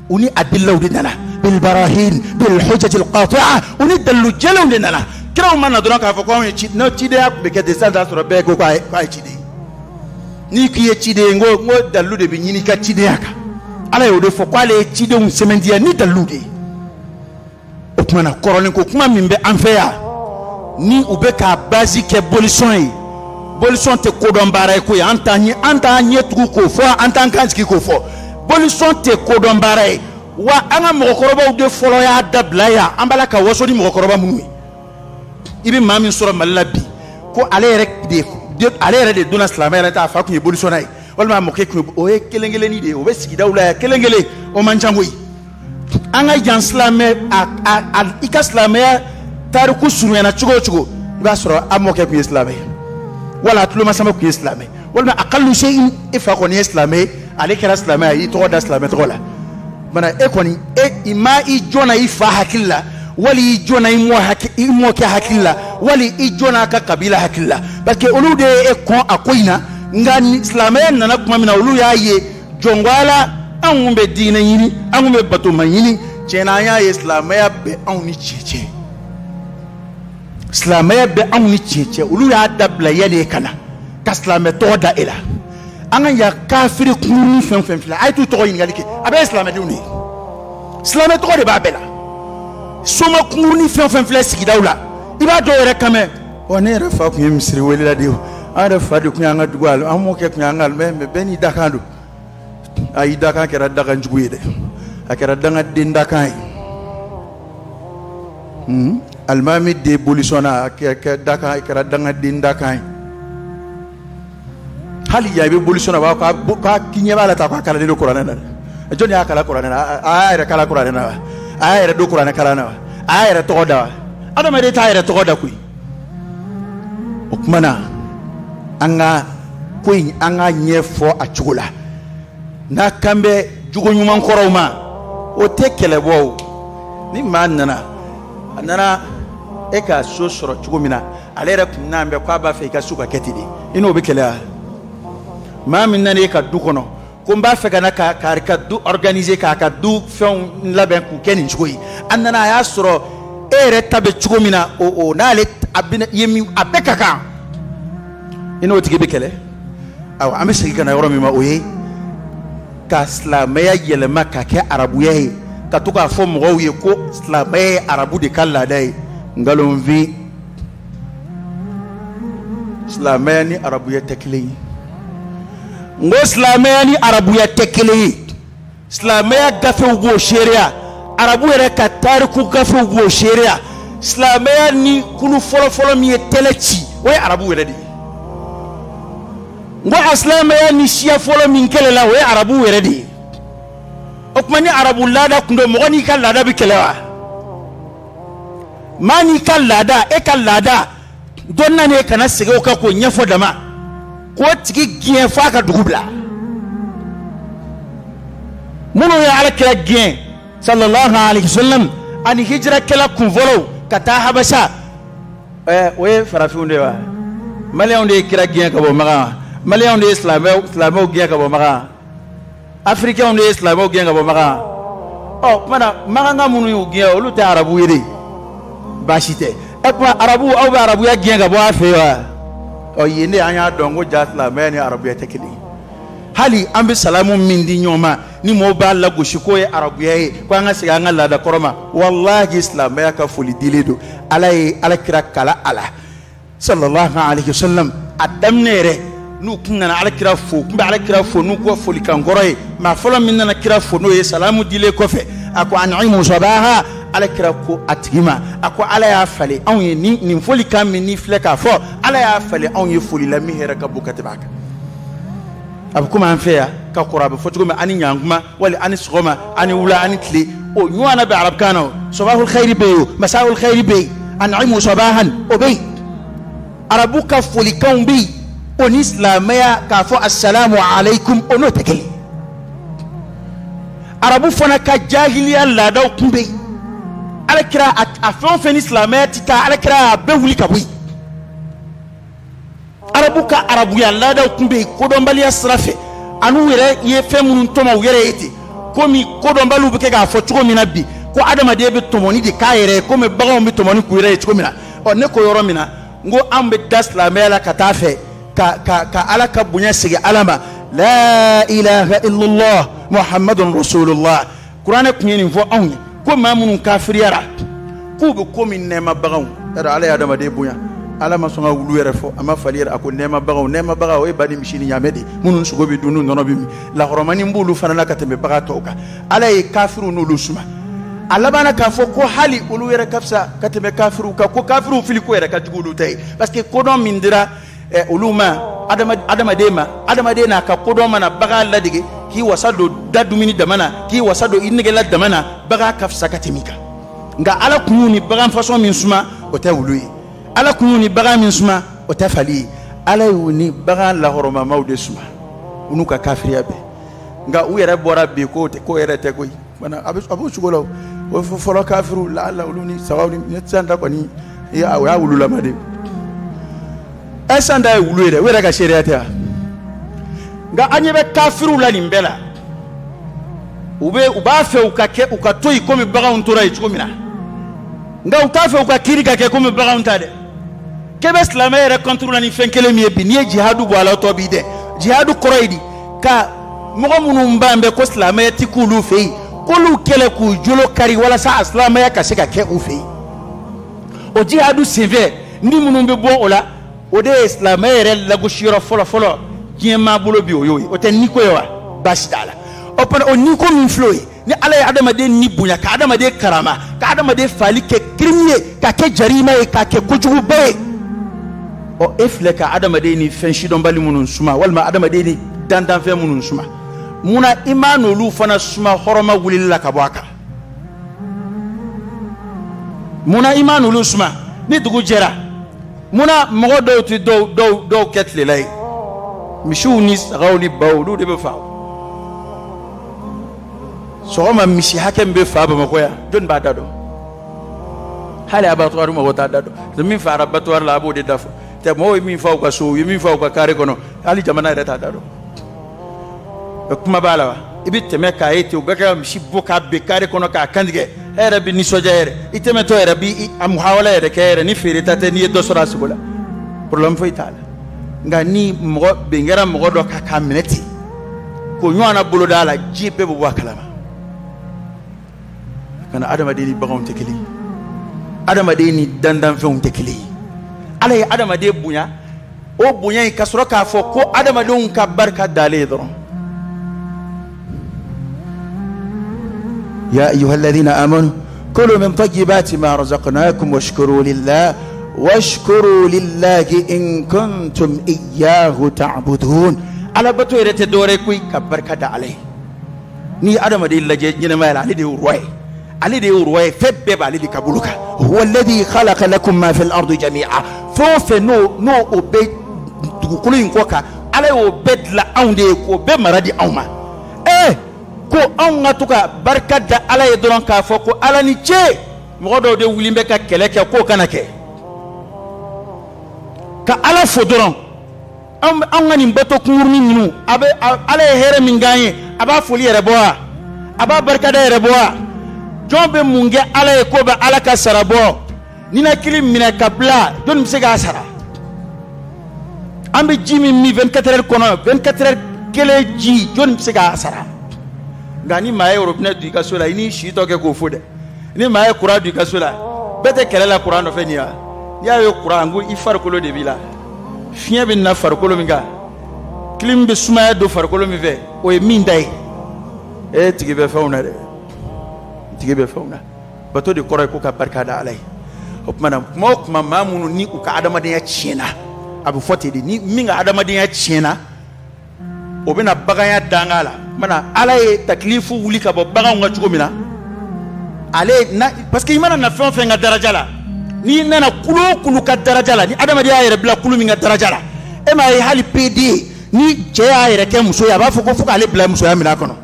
u ni adilaw de nana bilbarahin bilhujjati alqati'a u ni dalilu jɛlenw de nana kiraw ma na dɔrɔn k'a fɔ ko anw ye ci n'o cidenya tun bɛ kɛ ten sisan t'a sɔrɔ bɛɛ ko k'a ye ciden n'i k'i ye ciden ye n ko dalilu de bɛ ɲini i ka cidenya kan ala y'o de fɔ k'ale ye cidenw sɛmɛntiya ni dalilu de ye o tuma na kɔrɔlen ko kuma min bɛ an fɛ yan ni u bɛ k'a base kɛ bolisɔn ye bolisɔn tɛ kodɔn baara ye koyi an t'an ɲɛ tugu k'o fɔ an t'an kan sigi k'o fɔ bolisɔn tɛ kodɔn baara ye wa an ka mɔgɔkɔrɔbaw de fɔlɔ y'a dabila yan an b'a la ka waso ni mɔgɔkɔrɔba minnu ye i bɛ maa min sɔrɔ Mali la bi ko ale yɛrɛ de donna silamɛya la t'a fa tun ye bolisɔnna ye walima a mɔkɛ tun ye o ye kelen kelenni de ye o bɛ sigidaw la yan kelen kelen o man ca koyi an ka yan silamɛ a i ka silamɛya tariku surunyana cogo o cogo i b'a sɔrɔ a mɔkɛ tun ye silamɛ ye wala a tulomasama tun ye silamɛ walima aqallu shay'in e fa kɔni ye silamɛ ye ale kɛra silamɛ ye i tɔgɔ da silamɛ tɔgɔ la mana e kɔni e ma i jɔnna i fa hakili la wali i jɔnna i mɔkɛ hakili la wali i jɔnna a ka kabila hakili la parce que olu de ye e kɔn a ko in na nka silamɛya nana tuma min na olu y'a ye jɔngoya la anw kun bɛ diinɛ ɲini an kun bɛ batoma ɲini tiɲɛna an y'a ye silamɛya bɛ anw ni tiɲɛ cɛ silamɛya bɛ anw ni tiɲɛ cɛ olu y'a dabila yanni e ka na ka silamɛ tɔgɔ da e la an ka yan kafiri kunkurunin fɛn o fɛn filɛ a ye t'u tɔgɔ ɲininkali kɛ a bɛɛ ye silamɛdenw de ye silamɛ tɔgɔ de b'a bɛɛ la soma kunkurunin fɛn o fɛn filɛ sigidaw la i b'a dɔw yɛrɛ kan mɛn wa ne yɛrɛ fa tun ye misiri welela de ye an yɛrɛ fa de tun y'an ka dugu an mɔkɛ tun y'an ka alimami mɛ bɛɛ n'i dakan don a y'i dakan kɛra dakan jugu ye dɛ a kɛra dangaden dakan ye alimami de bolisɔnna a dakan kɛra dangaden dakan ye hali yan i bɛ bolisɔnna a b'a fɔ k'a k'i ɲɛ b'a la tan k'a kalalen don kuranɛ na dɛ jɔnni y'a kalan kuranɛ na a y'a yɛrɛ kalan kuranɛ na wa a y'a yɛrɛ don kuranɛ kalan na wa a y'a yɛrɛ tɔgɔ da wa adamaden t'a yɛrɛ tɔgɔ da koyi o tuma na an ka ko in an k'a ɲɛfɔ a cogo la n'a kan bɛ jogo ɲuman kɔrɔw ma o tɛ kɛlɛ bɔ o ni maa nana a nana e ka so sɔrɔ cogo min na ale yɛrɛ kun n'an bɛ k'a b'a fɛ i ka so ka kɛ ten de i n'o bɛ kɛlɛ wa maa min nana e ka du kɔnɔ ko n b'a fɛ ka na k'a ka du organiser k'a ka du fɛnw labɛn k'u kɛ nin cogo ye a nana a y'a sɔrɔ e yɛrɛ ta bɛ cogo min na o n'ale a bɛna ye min a bɛɛ ka kan i n'o tigi bɛ kɛlɛ ayiwa an bɛ segin ka na yɔrɔ min ma o ye ka silamɛya yɛlɛma ka kɛ arabuya ye ka to k'a fɔ mɔgɔw ye ko silamɛya ye arabu de ka laada ye nkalonfin silamɛya ni arabuya tɛ kelen ye n ko silamɛya ni arabuya tɛ kelen ye silamɛya gafew b'o seereya arabu yɛrɛ ka tariku gafew b'o seereya silamɛya ni kulu fɔlɔfɔlɔ min ye tɛlɛ ci o ye arabu yɛrɛ de ye n ko a silamɛya ni siya fɔlɔ min kɛlɛla o ye arabu yɛrɛ de ye o tuma ni arabu laada kun don mɔgɔ n'i ka laada bɛ kɛlɛ wa maa n'i ka laada e ka laada dɔ nana e kana segin o kan k'o ɲɛfɔ dama k'o tigi gɛn f'a ka dugu bila minnu ye ala kira gɛn sallallahu alayhi wa sallam ani hijirakɛla kunfɔlɔw ka taa Habasa o ye farafinw de ye wa maliyɛnw de ye kira gɛn ka bɔ Makan maliyɛnw de ye silamɛw gɛn ka bɔ Makan africains de ye silamɛw gɛn ka bɔ Makan Ɔ kumana makanka minnu y'u gɛn olu tɛ arabu ye de baasi tɛ ɛ kuma arabu aw bɛ arabuya gɛn ka bɔ a fɛ yen wa ɔ yen de an y'a dɔn ko ja silamɛya ni arabuya tɛ kelen ye hali an bɛ salamu min di ɲɔgɔn ma ni mɔgɔw b'a lagosi k'o ye arabuya ye ko an ka segin an ka laada kɔrɔ ma walahi silamɛya ka foli dilen don ala ye ala kira kala a la sallallahu alayhi wa sallam a daminɛ yɛrɛ n'u kun nana ala kira fo kun bɛ ala kira fo n'u ko folikan kɔrɔ ye maa fɔlɔ min nana kira fo n'o ye salamu dilen kɔfɛ a ko an'imu sabaha ala kira ko a tigi ma a ko ala y'a falen anw ye nin folikan min n'i filɛ k'a fɔ ala y'a falen anw ye foli la min hɛrɛ ka bon ka tɛmɛ a kan a bɛ komi an fɛ yan ka kɔrɔ a bɛ fɔ cogo min ani ɲankuma wali ani sɔgɔma ani wula ani tile o ɲɔgɔnna bɛ arabukan na o sabahul khayri bɛ yen o masahul khayri bɛ yen an'imu sabahan o bɛ yen arabu ka folikanw bɛ yen o ni silamɛya k'a fɔ asalamu aleykum o n'o tɛ kelen arabu fana ka jahiliya laadaw kun bɛ yen ala kira a fɛn o fɛn ni silamɛya ti taa ala kira y'a bɛɛ wuli ka bɔ yen arabu ka arabuya laadaw kun bɛ yen kodɔnbaliya sira fɛ an'u yɛrɛ ye fɛn minnu tɔmɔ u yɛrɛ ye ten komi kodɔnbaliw bɛ kɛ k'a fɔ cogo min na bi ko adamaden bɛ tɔmɔni de k'a yɛrɛ ye komi baganw bɛ tɔmɔni k'u yɛrɛ ye cogo min na ɔ ne ko yɔrɔ min na n ko an bɛ da silamɛya la ka taa fɛ ka ala ka bonya segin ala ma la ilaha illallah muhammadun rasulullah kuranɛ kun ye nin fɔ anw ye ko maa minnu kafiriyara k'u bɛ komi nɛɛma baganw yɛrɛ ala ye adamaden bonya ala ma sɔn ka wulu yɛrɛ fɔ a ma fali yɛrɛ a ko nɛɛma baganw nɛɛma baganw o ye ba ni misi ni ɲaamɛ de minnu sogo bɛ dun n'u nɔnɔ bɛ min lahɔrɔmani b'olu fana la ka tɛmɛ bagan tɔw kan ala ye kafiriw n'olu suma a labanna k'a fɔ ko hali olu yɛrɛ ka fisa ka tɛmɛ kafiriw kan ko kafiriw fili ko yɛrɛ ka jugu olu ta ye parce que kodɔn min dira olu ma adamaden ma adamaden n'a ka kodɔn mana bagan ladege k'i wasa don da dumuni dama na k'i wasa don i negela dama na bagan ka fisa ka tɛmɛ i kan nka ala kun y'u ni bagan fasɔn min suma o tɛ wulu ye ala kun y'u ni bagan min suma o tɛ fali ye ala y'u ni bagan lahɔrɔmamaw de suma u n'u ka kafiriya bɛɛ nka u yɛrɛ bɔra bi k'o tɛ k'o yɛrɛ tɛ koyi a b'o cogo la o fɔlɔ kafiriw la ala olu ni sagaw ni ne san ta kɔni o y'a wululama de ye san ta ye wulu ye dɛ u yɛrɛ ka seereya tɛ wa nka an ɲɛ bɛ kafiriw la nin bɛɛ la u b'a fɛ u ka kɛ u ka to yen komi baganw tora yen cogo min na nka u t'a fɛ u ka kiiri ka kɛ komi baganw ta dɛ k'e bɛ silamɛ yɛrɛ kɔnturu la ni fɛn kelen min ye bi n'i ye jihadu bɔ a la o tɔ b'i dɛ jihadu kɔrɔ ye di ka mɔgɔ minnu ban bɛ ko silamɛya ti k'olu fɛ yen k'olu kɛlɛ k'u jolo kari walasa a silamɛya ka se ka kɛ u fɛ yen o jihadu senfɛ ni minnu bɛ bɔ o la o de ye silamɛya yɛrɛ lagosiyɔrɔ fɔlɔ fɔlɔ diɲɛ maa bolo bi o y'o ye o tɛ niko ye wa baasi t'a la o fana o niko min filɛ o ye ni ala ye adamaden ni bonya ka adamaden karama ka adamaden fali kɛ kirimi ye ka kɛ jarima ye ka kɛ kojuguba ye ɔ e filɛ ka adamaden ni fɛn sidɔnbali minnu suma walima adamaden ni dantanfɛn minnu suma munna i m'a n'olu fana suma hɔrɔma wulili la ka bɔ a kan munna i m'a n'olu suma ni dugu jɛra munna mɔgɔ dɔw tɛ dɔw kɛ tilela ye misiw ni sagaw ni baw olu de bɛ fa sɔgɔma misi hakɛ min bɛ fa Bamakɔ yan jɔnni b'a da dɔn hali abattoir mɔgɔ t'a da dɔn min fara abattoir la a b'o de da fɔ tɛ mɔgɔw ye min fa u ka so u ye min fa u ka kare kɔnɔ hali jamana yɛrɛ t'a da dɔn kuma b'a la wa i bɛ tɛmɛ k'a ye ten u bɛ ka misi bɔ k'a bin kare kɔnɔ k'a kantigɛ e yɛrɛ bɛ nisɔndiya yɛrɛ i tɛmɛtɔ yɛrɛ bi a muhawala yɛrɛ kɛ yɛrɛ ni feere ta tɛ n'i ye dɔ sɔrɔ a sogo la problème foyi t'a la nka ni mɔgɔ bin kɛra mɔgɔ dɔ kan k'a minɛ ten k'o ɲɔgɔnna bolo da a la ji bɛɛ bɛ bɔ a kalama kana adamaden ni baganw tɛ kelen ye adamaden ni dandanfɛnw tɛ kelen ye ala ye adamaden bonya o bonya in ka sɔrɔ k'a fɔ ko adamadenw ka barika dalen ye dɔrɔn يا أيها الذين آمنوا كلوا من طيبات ما رزقناكم واشكروا لله إن كنتم إياه تعبدون على بتو يرتي دوري كوي كبركة عليه ni adamaden lajɛ ɲɛnɛmaya la ale de ye roi ye ale de ye roi ye fɛn bɛɛ b'ale de ka bolo kan huwa alladhi khalaqa lakum ma fil ardi jami'a fɛn o fɛn n'o o bɛ dugukolo in kɔ kan ala y'o bɛɛ dilan anw de ye k'o bɛɛ mara di anw ma ko anw ka to ka barika da ala ye dɔrɔn k'a fɔ ko ala ni ce mɔgɔ dɔw de wulilen bɛ ka kɛlɛ kɛ k'o kana kɛ ka ala fo dɔrɔn anw ka nin bato kunkurunin ninnu a bɛ ala ye hɛrɛ min k'an ye a b'a foli yɛrɛ bɔ wa a b'a barikada yɛrɛ bɔ wa Jɔn bɛ mun kɛ ala ye k'o bɛ ala ka sara bɔ ninakili minɛ ka bila jɔnni bɛ se k'a sara an bɛ ji min min 24 heures kɔnɔ 24 heures kelen ji jɔnni bɛ se k'a sara nka ni maa ye robinet don i ka so la i n'i si tɔ kɛ k'o fo dɛ ni maa ye courant don i ka so la bɛɛ tɛ kɛlɛ la courant nɔfɛ nin wa n'i y'a ye courant ko i farikolo de b'i la fiɲɛ bɛ na farikolo min kan clim bɛ sumaya don farikolo min fɛ o ye min ta ye e tigi bɛ fɛnw na dɛ tigi bɛ fɛnw na bato de kɔrɔ ye ko ka barika da ala ye o tuma na kuma o kuma maa minnu ni u ka adamadenya tiɲɛna a bɛ fɔ ten de ni min ka adamadenya tiɲɛna o bɛna baganya danga la o tuma na ala ye takilifu wuli ka bɔ baganw kan cogo min na ale na parce que i mana na fɛn o fɛn ka daraja la n'i nana kulu o kulu ka daraja la ni adamadenya y'a yɛrɛ bila kulu min ka daraja la e m'a ye hali PD ni cɛ y'a yɛrɛ kɛ muso ye a b'a fɔ ko fo k'ale bila musoya minɛn kɔnɔ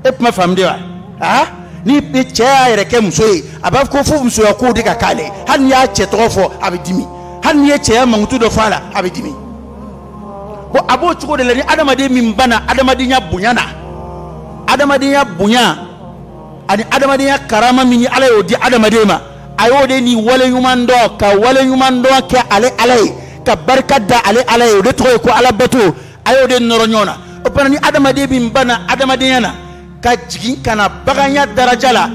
e kuma faamu de wa aa ni cɛ y'a yɛrɛ kɛ muso ye a b'a fɔ ko fo musoya kow de ka k'ale hali n'i y'a cɛ tɔgɔ fɔ a bɛ dimi hali n'i ye cɛya mankutu dɔ fɔ a la a bɛ dimi ko a b'o cogo de la ni adamaden min banna adamadenya bonya na adamadenya bonya ani adamadenya karama min ni ala y'o di adamaden ma a y'o de ni waleɲuman dɔn ka waleɲuman dɔn kɛ ale ala ye ka barika da ale ala ye o de tɔgɔ ye ko ala bato a y'o de nɔrɔ ɲɔgɔn na o fana ni adamaden min banna adamadenya na ka jigin ka na baganya daraja la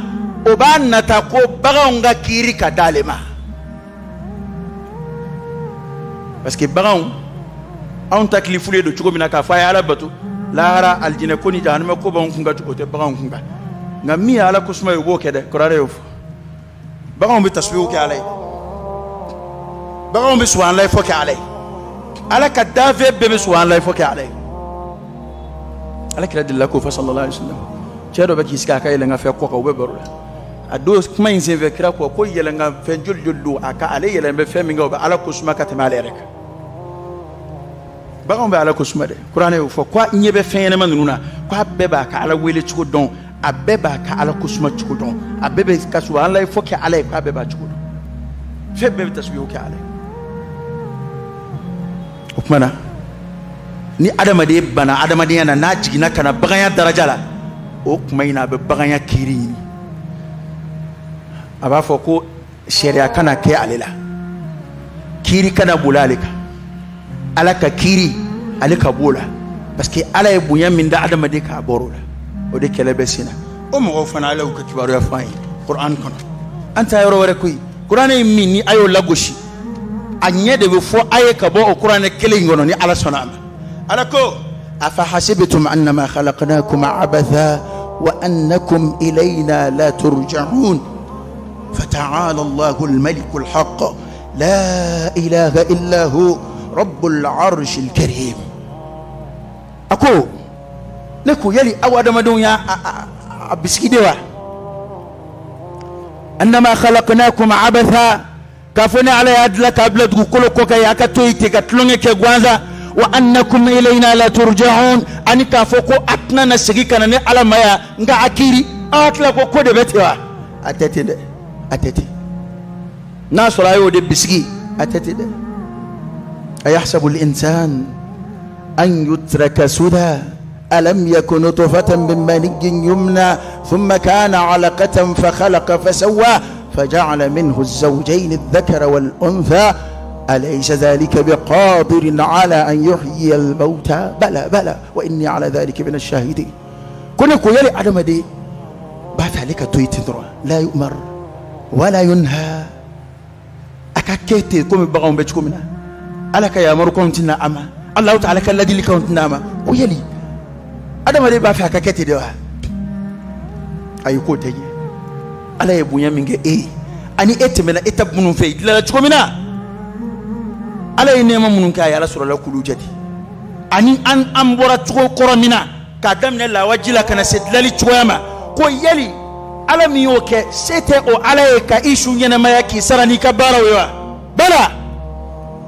o b'a nata ko baganw ka kiiri ka d'ale ma parce que baganw anw takilifulen don cogo min na k'a fɔ a ye ala bato lahara alijinɛ ko ni jahanama ko b'anw kun kan o tɛ baganw kun kan nka min ye ala kosuma ye o b'o kɛ dɛ kuranɛ y'o fɔ baganw bɛ tasubiw kɛ ala ye baganw bɛ subahanallahi fɔ kɛ ala ye ala ka danfɛn bɛɛ bɛ subahanallahi fɔ kɛ ala ye ala kira delila k'o fɔ sallallahu alaihi wasallam cɛ dɔ bɛ k'i sigi a ka yɛlɛnkanfɛn kɔ kan u bɛ baro la a don kuma in senfɛ kira ko ko yɛlɛnkanfɛn joli joli don a ka ale yɛlɛn bɛ fɛn min kan o bɛ ala ko suma ka tɛmɛ ale yɛrɛ kan baganw bɛ ala ko suma dɛ kuranɛ y'o fɔ ko a ɲɛ bɛ fɛn ɲɛnama ninnu na ko a bɛɛ b'a ka ala wele cogo dɔn a bɛɛ b'a ka ala ko suma cogo dɔn a bɛɛ bɛ ka subahanallahi fɔ kɛ ala ye ko a bɛɛ b'a cogo dɔn fɛn bɛɛ bɛ tasubiw kɛ ala ye o tuma na ni adamaden banna adamadenya na n'a jiginna ka na baganya daraja la o tuma in na a bɛ baganya kiiri ɲini a b'a fɔ ko sariya kana kɛ ale la kiiri kana boli ale kan ala ka kiiri ale ka b'o la parce que ala ye bonya min da adamaden k'a bɔr'o la o de kɛlɛ bɛ sen na o mɔgɔw fana ala y'u ka kibaruya fɔ an ye kuran kɔnɔ an t'a yɔrɔ wɛrɛ koyi kuranɛ ye min ni a y'o lagosi a ɲɛ de bɛ fɔ a ye ka bɔ o kuranɛ kelen in kɔnɔ ni ala sɔnna a ma ala ko afa hasibitum annama khalaqnakum abatha wa annakum ilayna la turja'un fata'ala Allahu al-maliku al-haqq la ilaha illa hu rabbul arshil karim ako ne ko yali aw adamadenw y'a a bisigi de wa annama khalaqnakum abatha k'a fɔ ne ala y'a dilan k'a bila dugukolo kɔ kan a ka to yen ten ka tulonkɛ kɛ gansan wa annakum ilayna la turja'un ani k'a fɔ ko a tɛna na segin ka na ne ala ma yan nka a kiiri aw hakili ko ko de bɛ ten wa a tɛ ten dɛ a tɛ ten n'a sɔrɔ a y'o de bisigi a tɛ ten dɛ ayahsabu al-insan an yutraka suda ألم يكن نطفة من مني يمنى ثم كان علقة فخلق فسوى فجعل منه الزوجين الذكر والأنثى أليس ذلك بقادر على أن يحيي الموتى بلى بلى وإني على ذلك من الشاهدين كنا كويلي عدم دي بعث عليك تويتر لا يؤمر ولا ينهى أكاكيتي كومي بغاهم بيتكم ألك يا مركم تنا أما الله تعالى كالذي لكم تنا أما ويلي adamaden b'a fɛ a ka kɛ ten de wa ayi k'o tɛ ɲɛ ala ye bonya min kɛ e ye ani e tɛmɛna étape minnu fɛ i dilanna cogo min na ala ye nɛɛma minnu kɛ a ye ala sɔrɔla k'olu jate ani an bɔra cogo kɔrɔ min na k'a daminɛ lawaji la ka na se dilanli cogoya ma ko yali ala min y'o kɛ se tɛ o ala ye ka i su ɲɛnamaya k'i sara n'i ka baaraw ye wa bala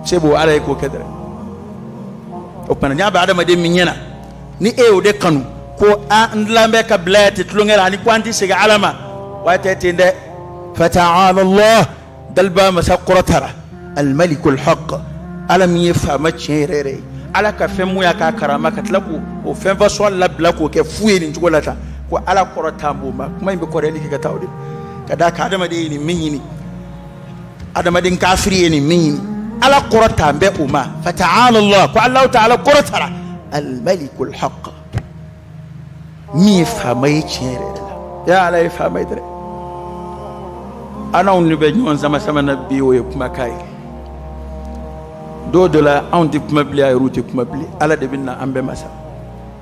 se b'o ala ye k'o kɛ dɛrɛ o tuma n'a bɛ adamaden min ɲɛna ni e y'o de kanu ko an dilan bɛ ka bila yan ten tulonkɛ la ani ko an tɛ segin ala ma wa tɛ ten dɛ fata'ala Allah daliba masa kɔrɔtara al-maliku al-haqq ala min ye faama tiɲɛ yɛrɛ yɛrɛ ye ala ka fɛn mun y'a k'a karama ka tila k'o o fɛn fasɔn labila k'o kɛ fu ye nin cogo la tan ko ala kɔrɔ t'an b'o ma kuma in bɛ kɔrɔyali kɛ ka taa o de. Ka d'a kan adamaden ye nin min ɲini, adamaden kafiri ye nin min ɲini, Ala kɔrɔta bɛ o ma. Fata'ala Allah, ko Allahu ta'ala kɔrɔtara al-malikul haqq, min ye faama ye tiɲɛ yɛrɛ la. Ya Ala ye faama ye dɛ. An n'anw de bɛ ɲɔgɔn sama sama na bi, o ye kumakan ye. Dɔw dɔ la anw tɛ kuma bilen, a yɛrɛw tɛ kuma bilen. Ala de bɛ na an bɛɛ ma sa.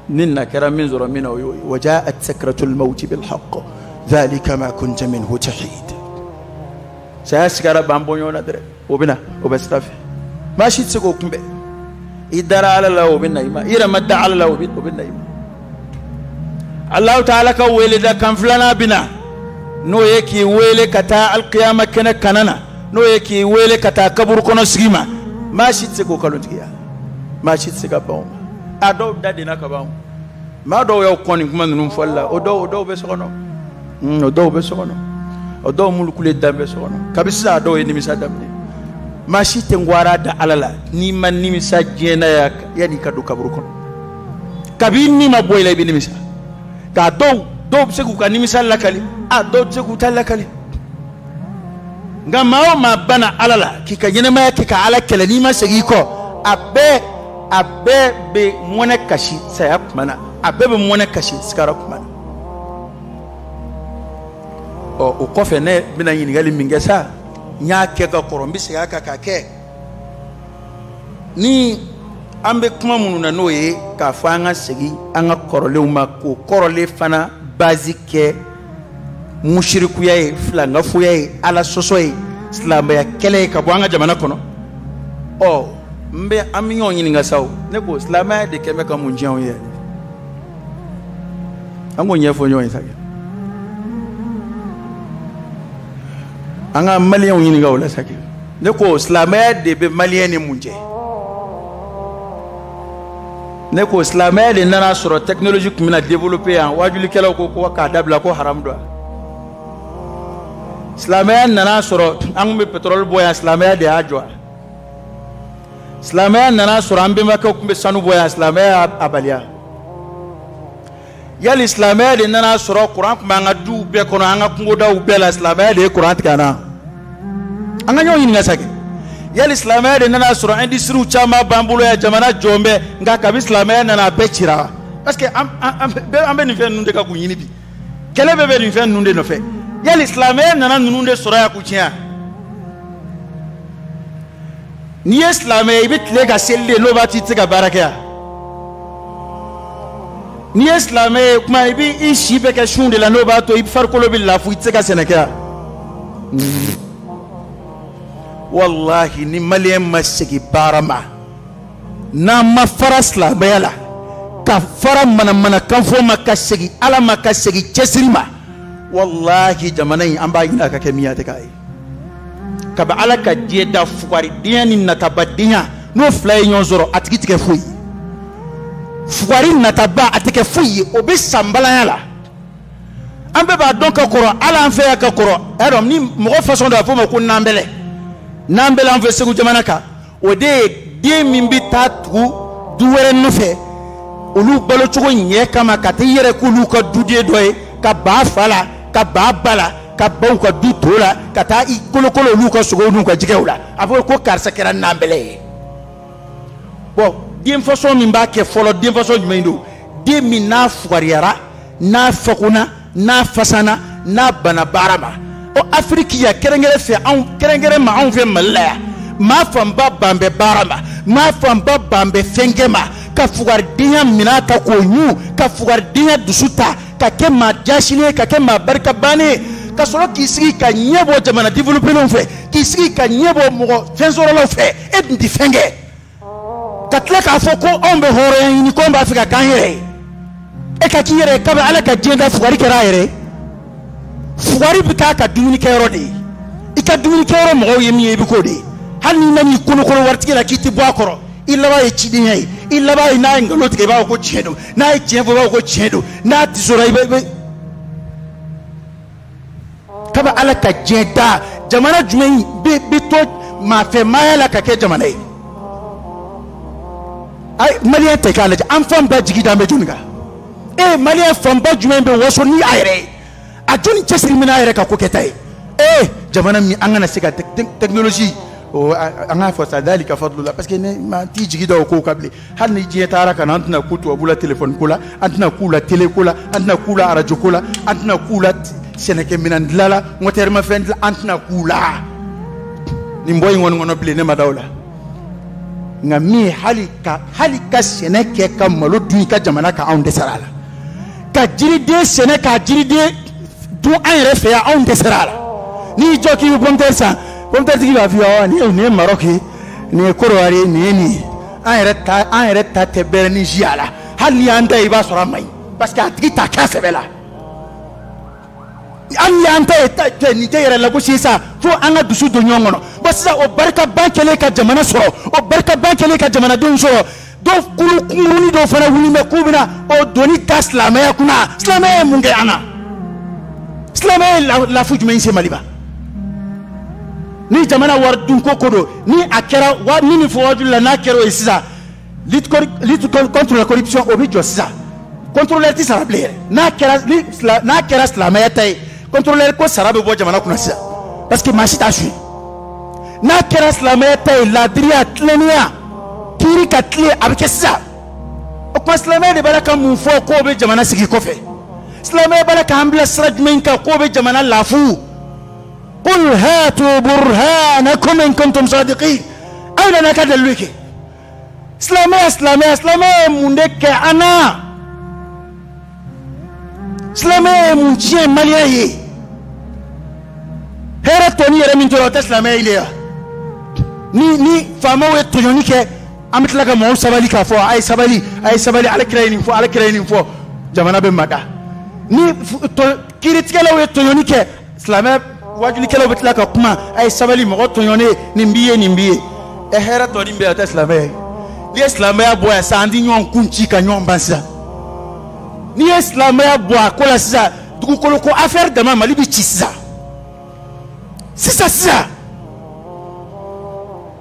Ni na kɛra min sɔrɔ min na, o y'o ye. Wajaat sakratul mawti bil haqq dhalika ma kunta minhu tahid. Saya sigara b'an bɔ ɲɔgɔn na dɛ. O bɛ na, o bɛ sira fɛ. Maa si tɛ se k'o kunbɛn. I dara Ala la, o bɛ na i ma. I yɛrɛ ma da Ala la, o bɛ na i ma. Allahu ta'ala ka wele da kan filanan bɛ na, n'o ye k'i wele ka taa alikiyama kɛnɛ kana na, n'o ye k'i wele ka taa kaburu kɔnɔ sigi ma. Maa si tɛ se k'o kalontigiya, maa si tɛ se ka ban o ma. A dɔw da denna ka ban o. Maa dɔw y'aw kɔn nin kuma ninnu fɔli la, o dɔw bɛ so kɔnɔ, o dɔw bɛ so kɔnɔ, o dɔw mulukule dan bɛ so kɔnɔ. Kabi sisan a dɔw ye nimisa daminɛ. Maa si tɛ ngwara da Ala la n'i ma nimisa diɲɛ na yan yanni i ka don kaburu kɔnɔ. Kabi ni ma bɔ i la, i bɛ nimisa. K'a dɔw bɛ se k'u ka nimisa lakali, a dɔw tɛ se k'u ta lakali. Nka maa o maa banna Ala la k'i ka ɲɛnɛmaya kɛ ka Ala kɛlɛ, n'i ma segin i kɔ, a bɛɛ bɛ mɔnɛ kasi saya tuma na, a bɛɛ bɛ mɔnɛ kasi sigara tuma na. Ɔ o kɔfɛ ne bɛna ɲininkali min kɛ sa, n y'a kɛ ka kɔrɔ, n bɛ segin a kan k'a kɛ. Ni an bɛ kuma minnu na, n'o ye k'a fɔ an ka segin an ka kɔrɔlenw ma, k'o kɔrɔlen fana base kɛ musirikuya ye, filankafoya ye, Ala sɔsɔ ye, silamɛya kɛlɛ ye ka bɔ an ka jamana kɔnɔ. Ɔ n bɛ an bɛ ɲɔgɔn ɲininka sa o. Ne ko silamɛya de kɛ bɛ ka mun diɲɛ anw ye? An k'o ɲɛfɔ ɲɔgɔn ye sa kɛ. An ka maliyɛnw ɲininka o la sa kɛ. Ne ko silamɛya de bɛ maliyɛn ni mun cɛ? Ne ko silamɛya de nana sɔrɔ technologie tun bɛna développer yan, wajulikɛlaw ko k'a dabila ko haram don. Silamɛya nana sɔrɔ an tun bɛ pétrole bɔ yan, silamɛya de y'a jɔ. Silamɛya nana sɔrɔ an bɛnbakɛw tun bɛ sanu bɔ yan, silamɛya y'a baliya. Yali silamɛya de nana sɔrɔ kuran tun b'an ka duw bɛɛ kɔnɔ, an ka kungodaw bɛɛ la, silamɛya de ye kuran tigɛ an na. An ka ɲɔgɔn ɲininka sa kɛ. Yali silamɛya de nana sɔrɔ industries caman b'an bolo yan, jamana jɔn bɛ, nka kabi silamɛya nana a bɛɛ cira. Parce que an bɛ nin fɛn ninnu de kan k'u ɲini bi. Kɛlɛ bɛɛ bɛ nin fɛn ninnu de nɔfɛ. Yali silamɛya nana ninnu de sɔrɔ yan k'u tiɲɛ. N'i ye silamɛ ye, i bɛ tile ka seli de, n'o b'a to i tɛ se ka baara kɛ yan. N'i ye silamɛ ye, kuma i bɛ i si bɛɛ kɛ sun de la, n'o b'a to i farikolo bɛ lafu, i tɛ se ka sɛnɛ kɛ yan. Wallahi ni maliyɛn ma segin baara ma, n'an ma fara silamɛya la, ka fara manamanakan fɔ ma, ka segin Ala ma, ka segin cɛsiri ma, wallahi jamana in an b'a ɲini a ka kɛ min ye, a tɛ k'a ye. Kabi Ala ka diɲɛ da, fugaridenya ni natabadenya, n'o fila ye ɲɔgɔn sɔrɔ, a tigi tɛ kɛ foyi ye. Fugari nataba a tɛ kɛ foyi ye, o bɛ sanbalanya la. An bɛɛ b'a dɔn ka kɔrɔ, hali an fɛ yan ka kɔrɔ, ɛ ni mɔgɔ fasɔn dɔ a fɔ o ma ko nanbɛlɛ. N'an bɛɛ l'an fɛ Segu jamana kan, o de ye den min bɛ taa tugu du wɛrɛ nɔfɛ, olu balocogo ɲɛ kama, ka taa i yɛrɛ k'olu ka duden dɔ ye, ka ba fa la, ka ba ba la, ka baw ka du to la, ka taa i kolokolo olu ka sogow n'u ka jɛgɛw la. A fɔ ko karisa kɛra nanbɛlɛ ye. Bon, den fasɔn min b'a kɛ fɔlɔ, den fasɔn jumɛn don? Den min n'a fugariyara, n'a fakona, n'a fasana, n'a bana baara ma. O Afiriki yan kɛrɛnkɛrɛn fɛ, anw kɛrɛnkɛrɛn ma anw fɛ Mali la yan, maa fanba ban bɛ baara ma, maa fanba ban bɛ fɛnkɛ ma, ka fugaridenya minɛ ta k'o ɲu, ka fugaridenya dusu ta, ka kɛ maa jasilen ye, ka kɛ maa barikabannen ye, ka sɔrɔ k'i sigi ka ɲɛ bɔ jamana développelenw fɛ, k'i sigi ka ɲɛ bɔ mɔgɔ fɛnsɔrɔlaw fɛ, e dun tɛ fɛn kɛ. Ka tila k'a fɔ ko anw bɛ hɔrɔnya ɲini, ko anw b'a fɛ ka k'an yɛrɛ ye. E ka k'i yɛrɛ ye kabi Ala ka diɲɛ da, fugari kɛra a yɛrɛ ye. Fugari bɛ k'a ka dumunikɛyɔrɔ de ye. I ka dumunikɛyɔrɔ mɔgɔw ye min ye, i bɛ k'o de ye. Hali n'i nan'i kolokolo waritigi la k'i tɛ bɔ a kɔrɔ, i laban ye cidenya ye. I laban ye n'a ye nkalon tigɛ, i b'a fɔ ko tiɲɛ don. N'a ye tiɲɛ fɔ, i b'a fɔ ko tiɲɛ don. N'a tisora, i bɛ. Kabi Ala ka diɲɛ da, jamana jumɛn bɛ to maafɛmaaya la ka kɛ jamana ye? Ayi, maliyɛn tɛ k'a lajɛ, an fanba jigi d'an bɛ jɔnni kan? E maliyɛn fanba jumɛn bɛ waso ni a yɛrɛ ye? A jɔnni cɛsiri min n'a yɛrɛ ka ko kɛta ye? Ee jamana min an kana se ka technologie o an k'a fɔ sa dalika fadlula, parce que ne ma t'i jigi da o kow kan bilen. Hali ni diɲɛ taara ka na, an tɛna ku tubabu la téléphone ko la, an tɛna k'u la télé ko la, an tɛna k'u la arajo ko la, an tɛna k'u la sɛnɛkɛminɛn dilan la, moteur ma fɛn dilan, an tɛna k'u la. Nin bɔ in kɔni kɔnɔ bilen, ne ma da o la. Nka min ye hali ka sɛnɛ kɛ ka malo dun i ka jamana kan, anw dɛsɛra a la. Ka jiriden sɛnɛ k'a jiriden dun an yɛrɛ fɛ yan, anw dɛsɛra a la. N'i jɔ k'i bɛ pomme de terre san, pomme de terre tigi b'a f'i ye awɔ nin ye Maroc ye, nin ye Côte d'Ivoire ye, nin ye nin ye. An yɛrɛ ta tɛ bɛrɛ ni ji a la. Hali n'i y'an ta ye, i b'a sɔrɔ a man ɲi, parce que a tigi t'a kɛ a sɛbɛ la. Hali n'i y'an ta ye, nin tɛ yɛrɛ lagosi ye sa, fo an ka dusu don ɲɔgɔn kɔnɔ. Bon sisan o barikaba kɛlen ka jamana sɔrɔ, o barikaba kɛlen ka jamanadenw sɔrɔ, dɔw kulu kunkurunin dɔw fana wuli bɛ k'u bɛna o doni da silamɛya kunna. Silamɛya ye mun kɛ an na? Silamɛya ye lafu jumɛn se Mali ma? Ni jamana wari dun ko don, ni a kɛra wa min fɔ wajulu la, n'a kɛra o ye sisan, lutte contre la corruption o bɛ jɔ sisan. Contrôleur tɛ sara bilen yɛrɛ. N'a kɛra silamɛya ta ye, contrôleur ko sara bɛ bɔ jamana kunna sisan, parce que maa si t'a suit. N'a kɛra silamɛya ta ye, laadiriya, tilennenya, kiiri ka tilen, a bɛ kɛ sisan. O tuma silamɛya de b'a la ka mun fɔ k'o bɛ jamana sigi kɔfɛ? Silamɛya b'a la k'an bila sira jumɛn kan k'o bɛ jamana lafu? Qul hatu burhanakum in kuntum sadiqin. Aw nana ka dalilu kɛ. Silamɛya silamɛya silamɛya ye mun de kɛ an na? Silamɛya ye mun tiɲɛ maliyɛn ye? Hɛrɛ tɔni yɛrɛ min tora, o tɛ silamɛya ye de ya? Ni faamaw ye tɔɲɔni kɛ, an bɛ tila ka mɔgɔw sabali k'a fɔ a ye sabali, a ye sabali, ala kira ye nin fɔ, ala kira ye nin fɔ, jamana bɛ mada. Ni kiiritigɛlaw ye tɔɲɔni kɛ, silamɛ wajulikɛlaw bɛ tila ka kuma, a ye sabali, mɔgɔ tɔɲɔnen, nin b'i ye, nin b'i ye. Ɛ hɛrɛ tɔni bɛ yen, o tɛ silamɛya ye. N'i ye silamɛya bɔ yan sisan, an ti ɲɔgɔn kun ci ka ɲɔgɔn ban sisan. N'i ye silamɛya bɔ a ko la sisan, dugukolo ko affaire dama, Mali bɛ ci sisan. Sisan sisan.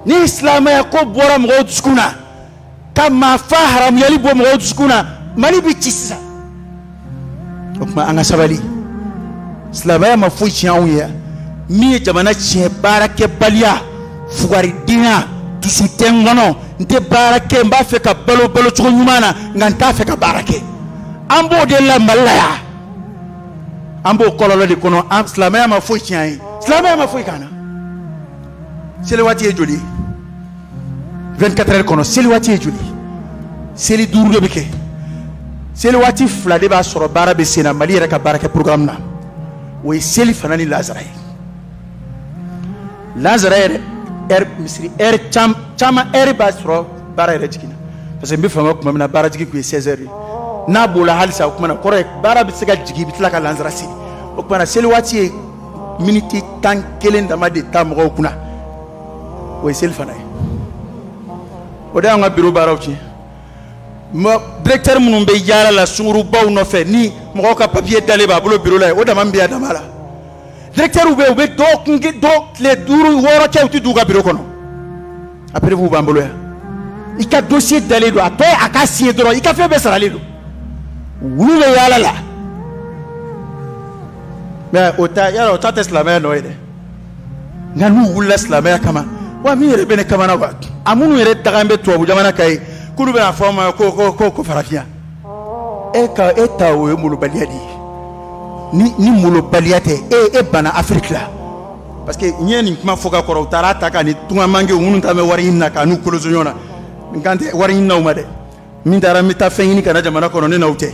Ni silamɛya ko bɔra mɔgɔw dusukun na, ka maa fa haramuyali bɔ mɔgɔw dusukun na, Mali bɛ ci sisan. O tuma an ka sabali. Silamɛya ma foyi tiɲɛ anw ye. Min ye jamana tiɲɛ, baarakɛbaliya, fugaridenya, dusu tɛ n kɔnɔ, n tɛ baara kɛ, n b'a fɛ ka balo balocogo ɲuman na, nka n t'a fɛ ka baara kɛ. An b'o de la Mali la yan. An b'o kɔlɔlɔ de kɔnɔ. An silamɛya ma foyi tiɲɛ an ye. Silamɛya ma foyi k'an na. Seli waati ye joli ye? 24 heures kɔnɔ, seli waati ye joli ye? Seli 5 de bɛ kɛ. Seli waati 2 de b'a sɔrɔ baara bɛ sen na Mali yɛrɛ ka baarakɛ programme na. O ye seli fana ni lazara ye. Lazara yɛrɛ heure misiri heure caman heure b'a sɔrɔ baara yɛrɛ jiginna. Parce que n bɛ fanga tuma min na, baara jigin tun ye 16 heures ye. N'a b'o la halisa, o tuma na kɔrɔ ye baara bɛ se ka jigin, i bɛ tila ka lazara seli. O tuma na seli waati ye miniti 11 dama de ta mɔgɔw kunna. O ye seli fana ye. O de y'an ka bureau baaraw tiɲɛ. Directeur minnu bɛ yaala la sungurubaw nɔfɛ, ni mɔgɔw ka papier dalen b'a bolo bureau la yen, o dama bɛ a dama la. Directeur bɛ yen, u bɛ dɔgɔkun dɔ tile 5 6 kɛ, u tɛ d'u ka bureau kɔnɔ. A preuve b'an bolo yan. I ka dossier dalen don, a tɔ ye a ka signer dɔrɔn, i ka fɛn bɛɛ saralen don. Wulu bɛ yaala la. Mais o ta yala o ta tɛ silamɛya nɔ ye dɛ. Nka n'u wulila silamɛya kama, wa min yɛrɛ bɛ ne kamana wa, a minnu yɛrɛ dagan bɛ tubabu jamana kan ye, k'olu bɛna fɔ an ma ko ko ko ko farafinya. E ka e ta o ye molobaliya de ye. Ni molobaliya tɛ, e banna Afiriki la. Parce que n ye nin kuma fɔ ka kɔrɔ, u taara ta ka ni tungamangew minnu ta bɛ wari ɲini na k'a n'u koloso ɲɔgɔn na. N kan tɛ wari ɲininaw ma dɛ. Min taara n bɛ taa fɛn ɲini ka na jamana kɔnɔ, ne n'aw tɛ.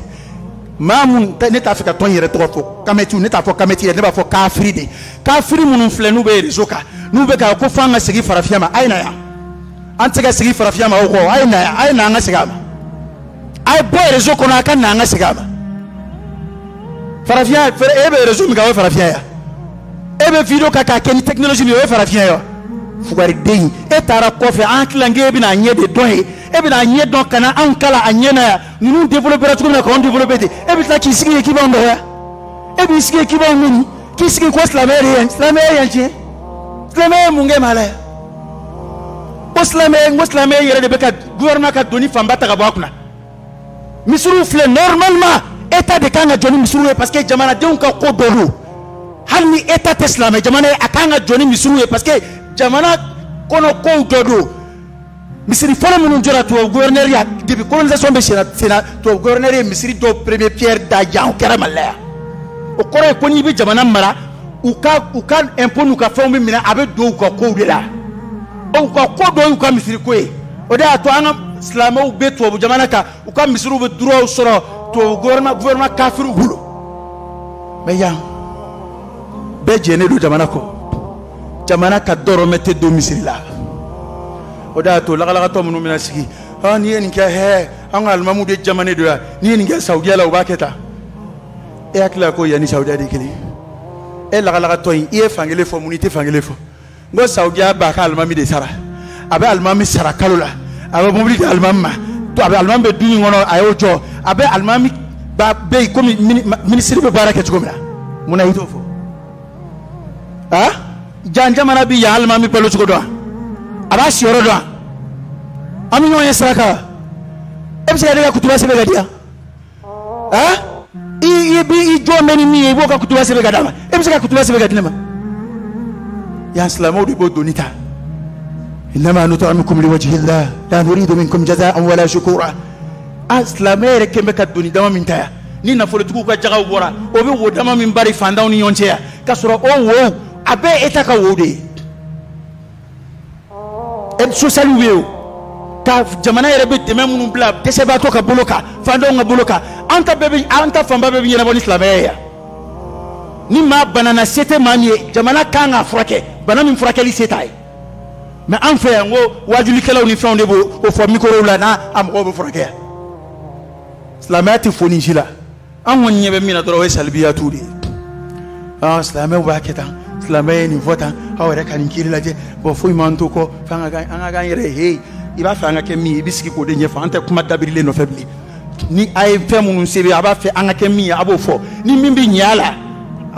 Maa mun ne t'a fɛ ka tɔn yɛrɛ tɔgɔ fɔ, kamɛtiw, ne t'a fɔ kamɛti yɛrɛ, ne b'a fɔ kafiri de. Kafiri minnu filɛ n'u bɛ réseau kan, n'u bɛ k'a ko f'an ka segin farafinya ma, a ye na yan. An tɛ se ka segin farafinya ma o kɔ, a ye na yan, a ye na an ka segin a ma. A ye bɔ réseau kɔnɔ, a ka na an ka segin a ma. Farafinya, e bɛ réseau min kan, o ye farafinya ye. E bɛ vidéo kan k'a kɛ ni technologie min ye, o ye farafinya ye wa? Fugariden, e taara kɔfɛ, an hakili la k'e bɛna a ɲɛ de dɔn ye. E bɛna a ɲɛ dɔn ka na anw kala a ɲɛ na yan. Ninnu développé cogo min na k'anw développé ten. E bɛ tila k'i sigi yen k'i b'anw dɔgɔya. E b'i sigi yen k'i b'anw nɛni. K'i sigi ko silamɛya de ye yan. Silamɛya ye yan tiɲɛ. Silamɛya ye mun kɛ maa la yan? Ko silamɛya, n ko silamɛya yɛrɛ de bɛ ka gouvernement ka doni fanba ta ka bɔ a kunna. Misiriw filɛ normalement État de kan ka jɔ ni misiriw ye parce que jamanadenw ka ko dɔ don. Hali ni État tɛ silamɛ jamana ye, a kan ka jɔ ni misiriw ye parce que jamana kɔnɔ kow dɔ don. Misiri fɔlɔ minnu jɔra tubabu gouverneur ya, depuis colonisation bɛ senna, tubabu gouverneur ye misiri dɔw premier pierre da yan, o kɛra Mali la yan. O kɔrɔ ye ko n'i bɛ jamana mara, u ka impôt n'u ka fɛnw bɛ minɛ, a bɛ don u ka kow de la. U ka ko dɔ y'u ka misiri ko ye. O de y'a to an ka silamɛw bɛ tubabu jamana kan, u ka misiriw bɛ droit sɔrɔ tubabu gouvernement kafiriw bolo. Mais yan bɛɛ jɛnnen don jamana kɔ, jamana ka dɔrɔmɛ tɛ don misiri la. O de y'a to lagalagatɔ minnu bɛna sigi, n'i ye nin kɛ hɛ, an ka alimamuw de jamane don yan, n'i ye nin kɛ Saudiya la u b'a kɛ tan. E hakili la ko yan ni Saudiya de kelen? E lagalagatɔ in, i ye fankelen fɔ mun, i tɛ fankelen fɔ? N ko Saudiya b'a ka alimami de sara, a bɛ alimami sara kalo la, a bɛ mobili di alimami ma, a bɛ alimami bɛ du min kɔnɔ a y'o jɔ, a bɛ alimami ba bɛ yen komi minisiri bɛ baara kɛ cogo min na. Mun na i t'o fɔ? Ah, jan jamana bi yan alimami balo cogo dɔn, a b'a siyɔrɔ dɔn, an bɛ ɲɔgɔn ye sira kan. E bɛ se ka ne ka kutuba sɛbɛn ka di yan? Ah, i b'i jɔ mɛn ni min ye, i b'o ka kutuba sɛbɛn ka d'a ma. E bɛ se ka kutuba sɛbɛn ka di ne ma? Yan silamɛw de b'o doni ta. Innama nut'imukum liwajhillah la nuridu minkum jaza'an wala shukura. A silamɛ yɛrɛ kɛn bɛ ka doni dama min ta yan, ni nafolotigiw ka jagaw bɔra, o bɛ wo dama min bari fantanw ni ɲɔgɔn cɛ yan, k'a sɔrɔ o wo a bɛɛ ye État ka wo de ye. Aide sociale bɛ yen o, ka jamana yɛrɛ bɛ dɛmɛ minnu bila dɛsɛbaatɔ ka bolo kan, fantanw ka bolo kan, an ta bɛɛ bɛ, an ta fanba bɛɛ bɛ ɲɛnabɔ ni silamɛya ye yan. Ni maa banana, se tɛ maa min ye, jamana kan k'a furakɛ, bana min furakɛli se t'a ye. Mais an fɛ yan ko wajulikɛlaw ni fɛnw de b'o fɔ micro la, n'a a mɔgɔw bɛ furakɛ yan. Silamɛya tɛ fo nin si la. An kɔni ɲɛ bɛ min na dɔrɔn, o ye salibiyatu de ye. Ah, silamɛw b'a kɛ tan, silamɛ ye nin fɔ tan, aw yɛrɛ ka nin kiiri lajɛ, bon foyi m'an to kɔ, f'an ka an ka k'an yɛrɛ ye. He, i b'a fɛ an ka kɛ min ye, i bɛ sigi k'o de ɲɛfɔ, an tɛ kuma dabirilen nɔfɛ bilen. Ni a ye fɛn minnu sɛbɛn, a b'a fɛ an ka kɛ min ye, a b'o fɔ. Ni min bɛ ɲɛ a la,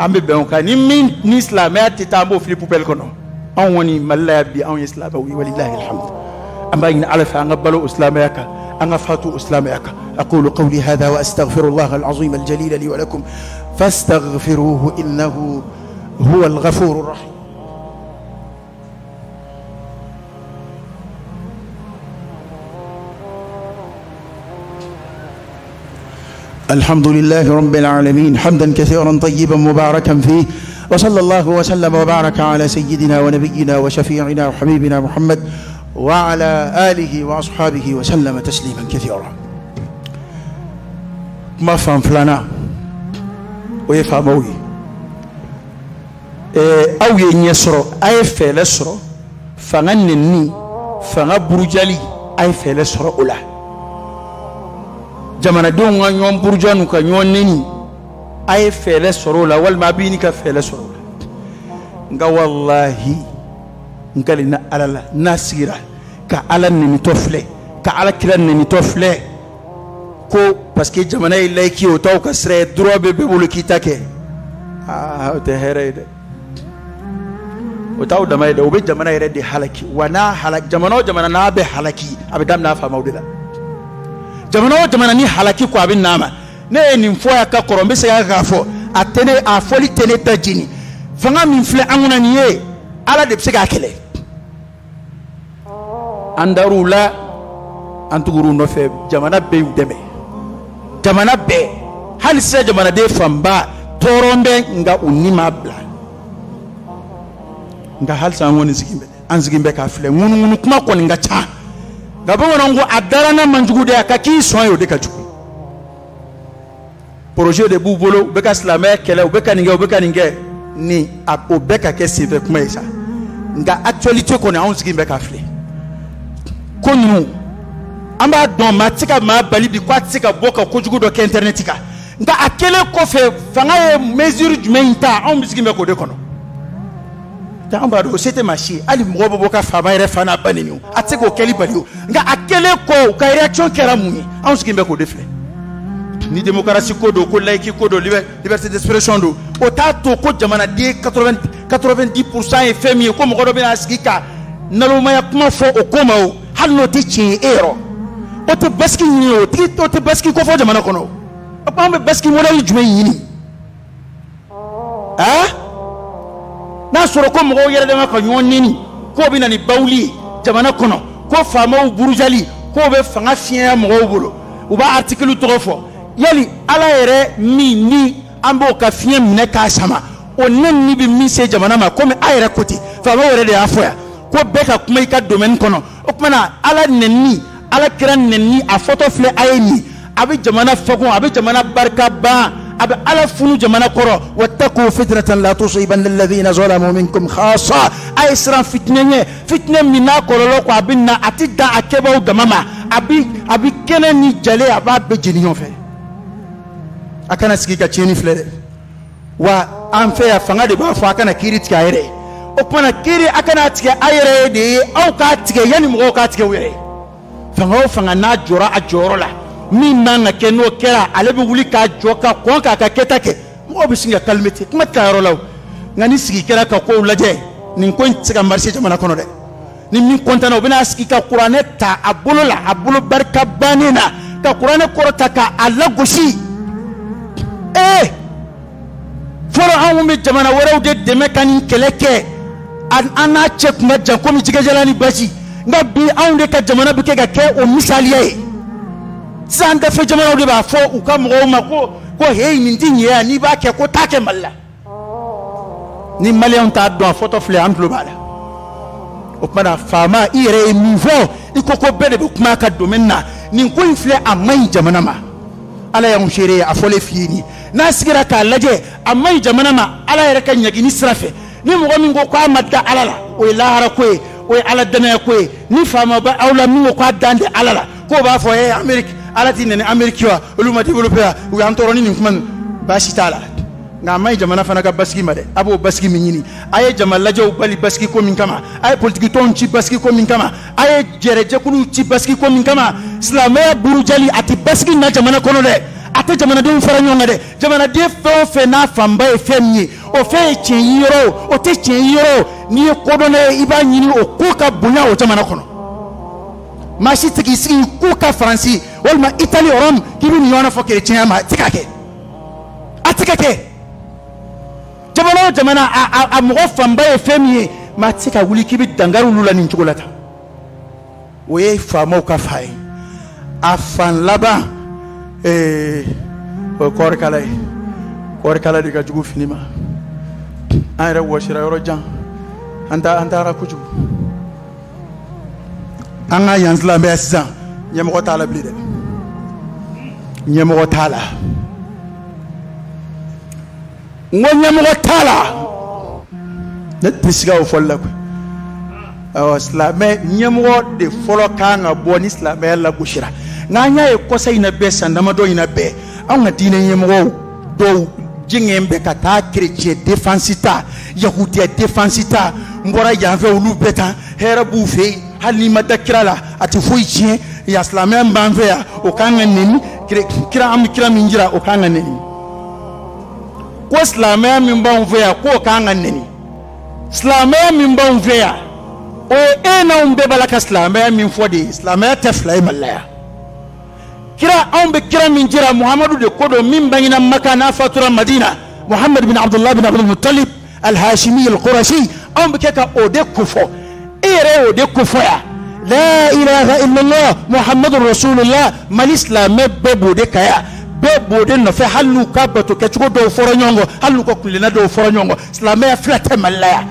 an bɛ bɛn o kan. Ni min ni silamɛya tɛ taa, an b'o fili poubelle kɔnɔ. Anw kɔni Mali la yan bi, anw ye silamɛw ye, walilahi alhamdu. An b'a ɲini Ala fɛ an ka balo o silamɛya kan, an ka fatu o silamɛya kan. Aqulu qawli hadha wa astaghfirullah al-azim al-jalil li wa lakum fastaghfiruhu innahu huwa al-ghafur ar-rahim. الحمد لله رب العالمين حمدا كثيرا طيبا مباركا فيه، وصلى الله وسلم وبارك على سيدنا ونبينا وشفيعنا وحبيبنا محمد وعلى آله وأصحابه وسلم تسليما كثيرا. ما فهم فلانا ويفهموي أو ينيسرو أي فلسرو فغنني فغبرجالي أي فلسرو أولا jamanadenw ka ɲɔgɔn buruja n'u ka ɲɔgɔn neni, a ye fɛɛrɛ sɔrɔ o la, walima a bɛ ɲini ka fɛɛrɛ sɔrɔ o la. Nka walahi n kalenna Ala la, n'a sigira ka Ala nenitɔ filɛ, ka Ala kira nenitɔ filɛ, ko parce que jamana ye laïque ye, o t'aw ka sira ye, droit bɛ bɛɛ bolo k'i ta kɛ. Aa, o tɛ hɛrɛ ye dɛ, o t'aw dama ye dɛ, o bɛ jamana yɛrɛ de halaki. Wa n'a halaki, jamana o jamana n'a bɛ halaki, a bɛ daminɛ a faamaw de la. Jamana o jamana ni halaki ko a bɛ n'a ma, ne ye nin fɔ yan ka kɔrɔ, n bɛ segin a kan k'a fɔ, a tɛ ne, a fɔli tɛ ne da jeni. Fanga min filɛ an kunna nin ye, Ala de bɛ se k'a kɛlɛ. An dar'u la, an tugur'u nɔfɛ, jamana bɛɛ y'u dɛmɛ, jamana bɛɛ. Hali sisan jamanaden fanba tɔɔrɔ bɛ, nka u ni m'a bila. Nka halisa an kɔni sigi bɛ, an sigi bɛ k'a filɛ, ŋunuŋunu kuma kɔni ka ca. Nka bamananw ko a dara n'a man jugu dɛ, a ka k'i sɔn ye, o de ka jugu. Projet de b'u bolo, u bɛ ka silamɛya kɛlɛ, u bɛ ka nin kɛ, u bɛ ka nin kɛ, ni a o bɛɛ ka kɛ senfɛ kuma ye sa. Nka actualité kɔni, anw sigi bɛ k'a filɛ. Ko ninnu, an b'a dɔn, maa tɛ se ka maa bali bi ko a tɛ se ka bɔ ka kojugu dɔ kɛ internet kan. Nka a kɛlen kɔfɛ, fanga ye mesure jumɛn in ta, anw bɛ sigi bɛ k'o de kɔnɔ. An b'a dɔn o se tɛ maa si ye, hali mɔgɔ bɛ bɔ ka faama yɛrɛ fa n'a ba neni o, a tɛ se k'o kɛli bali o. Nka a kɛlen kɔ, u ka réaction kɛra mun ye, anw sigi bɛ k'o de filɛ. Ni démocratie ko don, ko laïque ko don, liberté d'expression don, o t'a to ko jamanaden 90% ye fɛn min ye, ko mɔgɔ dɔ bɛna sigi ka nalomaya kuma fɔ o ko ma o, hali n'o tɛ tiɲɛ ye e yɔrɔ, o tɛ basigi ɲini o, o tɛ basigi ko fɔ jamana kɔnɔ. O tuma an bɛ basigi modèle jumɛn ɲini? N'a sɔrɔ ko mɔgɔw yɛrɛ dama ka ɲɔgɔn neni k'o bɛ na ni bawuli ye jamana kɔnɔ, ko faamaw burujali k'o bɛ fanga fiɲɛya mɔgɔw bolo, u b'a article tɔgɔ fɔ. Yali ala yɛrɛ min ni an b'o ka fiɲɛ minɛ k'a sama, o nɛni bɛ min se jamana ma, komi a yɛrɛ ko ten, faamaw yɛrɛ de y'a fɔ yan ko bɛɛ ka kuma i ka domaine kɔnɔ. O tuma na ala nɛni, ala kira nɛni, a fɔtɔ filɛ a ye nin, a bɛ jamana fagun, a bɛ jamana barika ban, a bɛ ala funu jamana kɔrɔ. Wattaqu fitnatan la tusibanna alladhina zalamu minkum khassa. A ye siran fitinɛ ɲɛ, fitinɛ min n'a kɔlɔlɔ ko a bɛ na, a tɛ dan a kɛbaaw dama ma, a bɛ kɛnɛ ni jalen, a b'a bɛɛ jeni ɲɔgɔn fɛ. A kana sigi ka tiɲɛni filɛ dɛ. Wa an fɛ yan fanga de b'a fɔ a kana kiiri tigɛ a yɛrɛ ye. O tuma na kiiri a kana tigɛ a yɛrɛ ye de ye, aw k'a tigɛ yanni mɔgɔw k'a tigɛ u yɛrɛ ye. Fanga o fanga n'a jɔra a jɔyɔrɔ la, min man ka kɛ n'o kɛra, ale bɛ wuli k'a jɔ ka kɔn k'a ka kɛta kɛ, mɔgɔw bɛ sin ka calmer ten, kuma tɛ yɔrɔ la o. Nka ni sigi kɛra ka kow lajɛ, nin ko in tɛ se ka marcher jamana kɔnɔ dɛ. Ni min kɔntanna, o bɛna sigi ka kuranɛ ta a bolo la, a bolo barika bannen na, ka kuranɛ kɔrɔ ta k'a lagosi. Fɔlɔ anw bɛ jamana wɛrɛw de dɛmɛ ka nin kɛlɛ kɛ, an n'a cɛ tun ka jan komi jɛgɛjalan ni basi. Nka bi anw de ka jamana bɛ kɛ ka kɛ o misaliya ye. Sisan dafɛ jamanaw de b'a fɔ u ka mɔgɔw ma ko heyi nin ti ɲɛ yan, n'i b'a kɛ ko taa kɛ Mali la. Ni maliyɛnw t'a dɔn, a fɔtɔ filɛ, an tulo b'a la. O tuma na faama, i yɛrɛ ye min fɔ, i ko ko bɛɛ de bɛ kuma a ka domaine na, nin ko in filɛ, a man ɲi jamana ma. Ala y'anw seere ye, a fɔlen f'i ye nin. N'a sigira k'a lajɛ, a man ɲi jamana ma, ala yɛrɛ ka ɲagini sira fɛ. Ni mɔgɔ min ko k'a ma da ala la, o ye lahara ko ye, o ye ala danaya ko ye. Ni faama bɛ aw la min ko k'a dan tɛ ala la, k'o b'a fɔ Amérique, ala t'i nɛni Amérique wa, olu ma développé wa, u y'an tɔɔrɔ ni nin kuma nin, baasi t'a la. Nka a man ɲi jamana fana ka basigi ma dɛ. A b'o basigi min ɲini, a ye jama lajɛw bali basigi ko min kama, a ye politiki tɔnw ci basigi ko min kama, a ye jɛrɛjɛkuluw ci basigi ko min kama, silamɛya burujali a tɛ basigi na jamana kɔnɔ dɛ. A tɛ jamanadenw fara ɲɔgɔn kan dɛ. Jamanaden fɛn o fɛn n'a fanba ye fɛn min ye, o fɛn ye tiɲɛ ye yɔrɔ o, o tɛ tiɲɛ ye yɔrɔ o, n'i ye kodɔnna ye, i b'a ɲini o ko ka bonya o jamana kɔnɔ. Maa si tɛ k'i sigi k'u ka Faransi walima Itali, Rome, k'i bɛ nin ɲɔgɔnna fɔ kerecɛnya ma, a tɛ ka kɛ, a tɛ ka kɛ. Jamana o jamana a mɔgɔ fanba ye fɛn min ye, maa tɛ se ka wuli k'i bɛ dankari olu la nin cogo la tan. O ye faamaw ka fa ye. A fan laban o ye kɔɔrikala ye. Kɔɔrikala de ka jugu fini ma. An yɛrɛ wɔsira yɔrɔ jan, an taara kojugu. An ka yan silamɛya sisan, ɲɛmɔgɔ t'a la bilen dɛ, ɲɛmɔgɔ t'a la. N ko ɲɛmɔgɔ t'a la, ne tɛ siga o fɔli la koyi. Awɔ, silamɛ ɲɛmɔgɔ de fɔlɔ kan ka bɔ ni silamɛya lagosira. Nka an y'a ye kɔsa in na bɛɛ, san damadɔ in na bɛɛ, anw ka diinɛ ɲɛmɔgɔw dɔw jɛngɛn bɛ ka taa chrétien défense ta, yahudiya défense ta, n bɔra yan fɛ olu bɛɛ tan, hɛrɛ b'u fɛ yen, hali n'i ma da kira la a tɛ foyi tiɲɛ. Yan silamɛya b'an fɛ yan, o kan ka nɛni, kira an bɛ kira min jira o kan ka nɛni. Ko silamɛya min b'anw fɛ yan k'o kan ka nɛni. Silamɛya min b'anw fɛ yan, o ye e n'anw bɛɛ b'a la ka silamɛya min fɔ de ye. Silamɛya tɛ fila ye Mali la yan. Kira, anw bɛ kira min jira, Muhamadu de ko don, min bangena Maka n'a fatura Madina, Muhamadu bin Abdullah bin Abdul Muttalib al-Hashimi al-Qurashi, anw bɛ kɛ ka o de kofɔ. E yɛrɛ y'o de kofɔ yan. La ilaha illallah Muhammadu Rasulullah, Mali silamɛ bɛɛ b'o de kan yan, bɛɛ b'o de nɔfɛ, hali n'u ka bato kɛcogo dɔw fɔra ɲɔgɔn kɔ, hali n'u ka kunlenna dɔw fɔra ɲɔgɔn kɔ, silamɛya fila tɛ Mali la yan.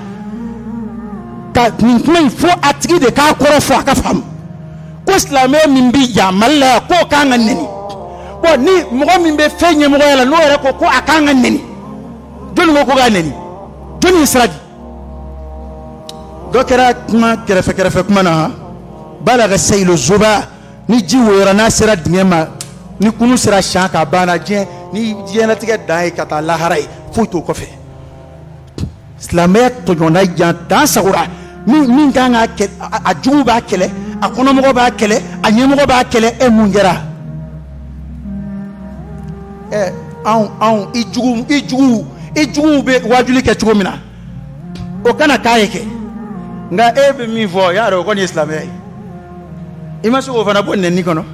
Ka nin kuma in fɔ a tigi de k'a kɔrɔ fɔ a ka faamu ko silamɛya min bɛ yan Mali la yan k'o kan ka nɛni. Bɔn ni mɔgɔ min bɛ fɛn ɲɛmɔgɔya la n'o yɛrɛ ko ko a kan ka nɛni, jɔnni ko k'a nɛni? Jɔnni ye sira di? Dɔ kɛra kuma kɛrɛfɛ kɛrɛfɛ kuma na, balaga seyilo zoba, ni ji woyora n'a sera dingɛ ma, ni kunu sera siyan k'a banna, diɲɛ ni diɲɛlatigɛ dan ye ka taa lahara ye, foyi t'o kɔfɛ. Silamɛya tɔɲɔna yan dan sagora. Min kan k'a kɛ, a jugu b'a kɛlɛ, a kɔnɔmɔgɔ b'a kɛlɛ, a ɲɛmɔgɔ b'a kɛlɛ, e mun kɛra? Anw i juguw bɛ wajuli kɛ cogo min na, o kana k'a ye kɛ. Nka e bɛ min fɔ, y'a dɔn o kɔni ye silamɛya ye. I ma se k'o fana bɔ nɛni kɔnɔ.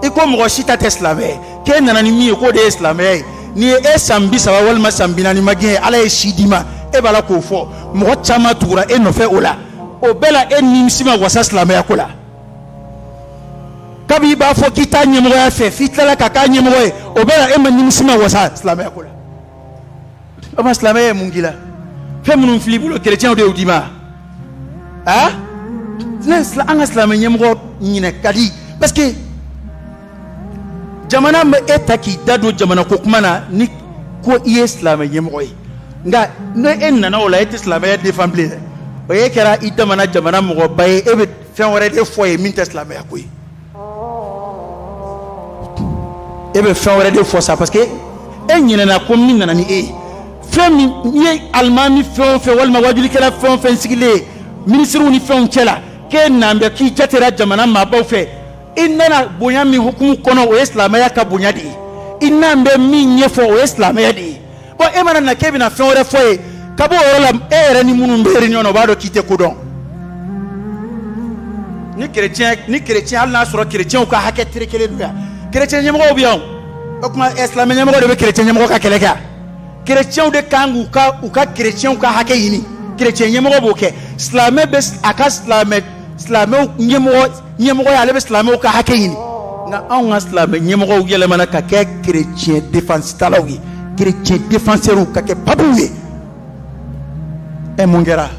I ko mɔgɔ si ta tɛ silamɛ ye, k'e nana ni min ye k'o de ye silamɛya ye. N'i ye e san 30 walima san 40 ma gɛn, Ala ye si d'i ma, e b'a la k'o fɔ. Mɔgɔ caman tugura e nɔfɛ o la, o bɛɛ la e nimisi ma wasa silamɛya ko la. Kabi i b'a fɔ k'i t'a ɲɛmɔgɔya fɛ, f'i tilala ka k'a ɲɛmɔgɔ ye, o bɛɛ la e ma nimisi ma wasa silamɛya ko la. O ma silamɛya ye mun k'i la? Fɛn minnu filɛ i bolo, kerecɛnw de y'o d'i ma. Ah, ne an ka silamɛ ɲɛmɔgɔ ɲinɛ ka di, parce que jamana bɛ e ta k'i da don jamana ko kuma na ni ko i ye silamɛ ɲɛmɔgɔ ye. Nka ne e nana o la, e tɛ silamɛya défend bilen dɛ. O ye kɛra i damana jamana mɔgɔba ye, e bɛ fɛn wɛrɛ de fɔ ye min tɛ silamɛya ko ye. E bɛ fɛn wɛrɛ de fɔ sa, parce que e ɲinɛna ko min nana ni e ye. Fɛn min n'i ye alimami fɛn o fɛn walima wajulikɛla fɛn o fɛn sigilen ye minisiriw ni fɛnw cɛ la, k'e nan bɛ k'i jatera jamana maabaw fɛ, i nana bonya min hukumu kɔnɔ, o ye silamɛya ka bonya de ye. I nan bɛ min ɲɛfɔ, o ye silamɛya de ye. Bon, e mana na k'e bɛna fɛn wɛrɛ fɔ ye, ka bɔ o yɔrɔ la, e yɛrɛ ni minnu bɛ réunion na, o b'a dɔn k'i tɛ ko dɔn. Ni chrétien, hali n'a sɔrɔ chrétienw ka hakɛ terekelen don yan, chrétien ɲɛmɔgɔw bɛ yan o, o tuma silamɛ ɲɛmɔgɔ de bɛ chrétien ɲɛmɔgɔ ka kɛlɛ kɛ. Chrétienw de kan k'u ka u ka chrétienw ka hakɛ ɲini, chrétien ɲɛmɔgɔ b'o kɛ. Silamɛ bɛ a ka silamɛw ɲɛmɔgɔ ye, ale bɛ silamɛw ka hakɛ ɲini. Nka anw ka silamɛ ɲɛmɔgɔw yɛlɛmana ka kɛ chrétien défense talaw ye, chrétien défenseurs, ka kɛ papiw ye. Ɛ, mun kɛra?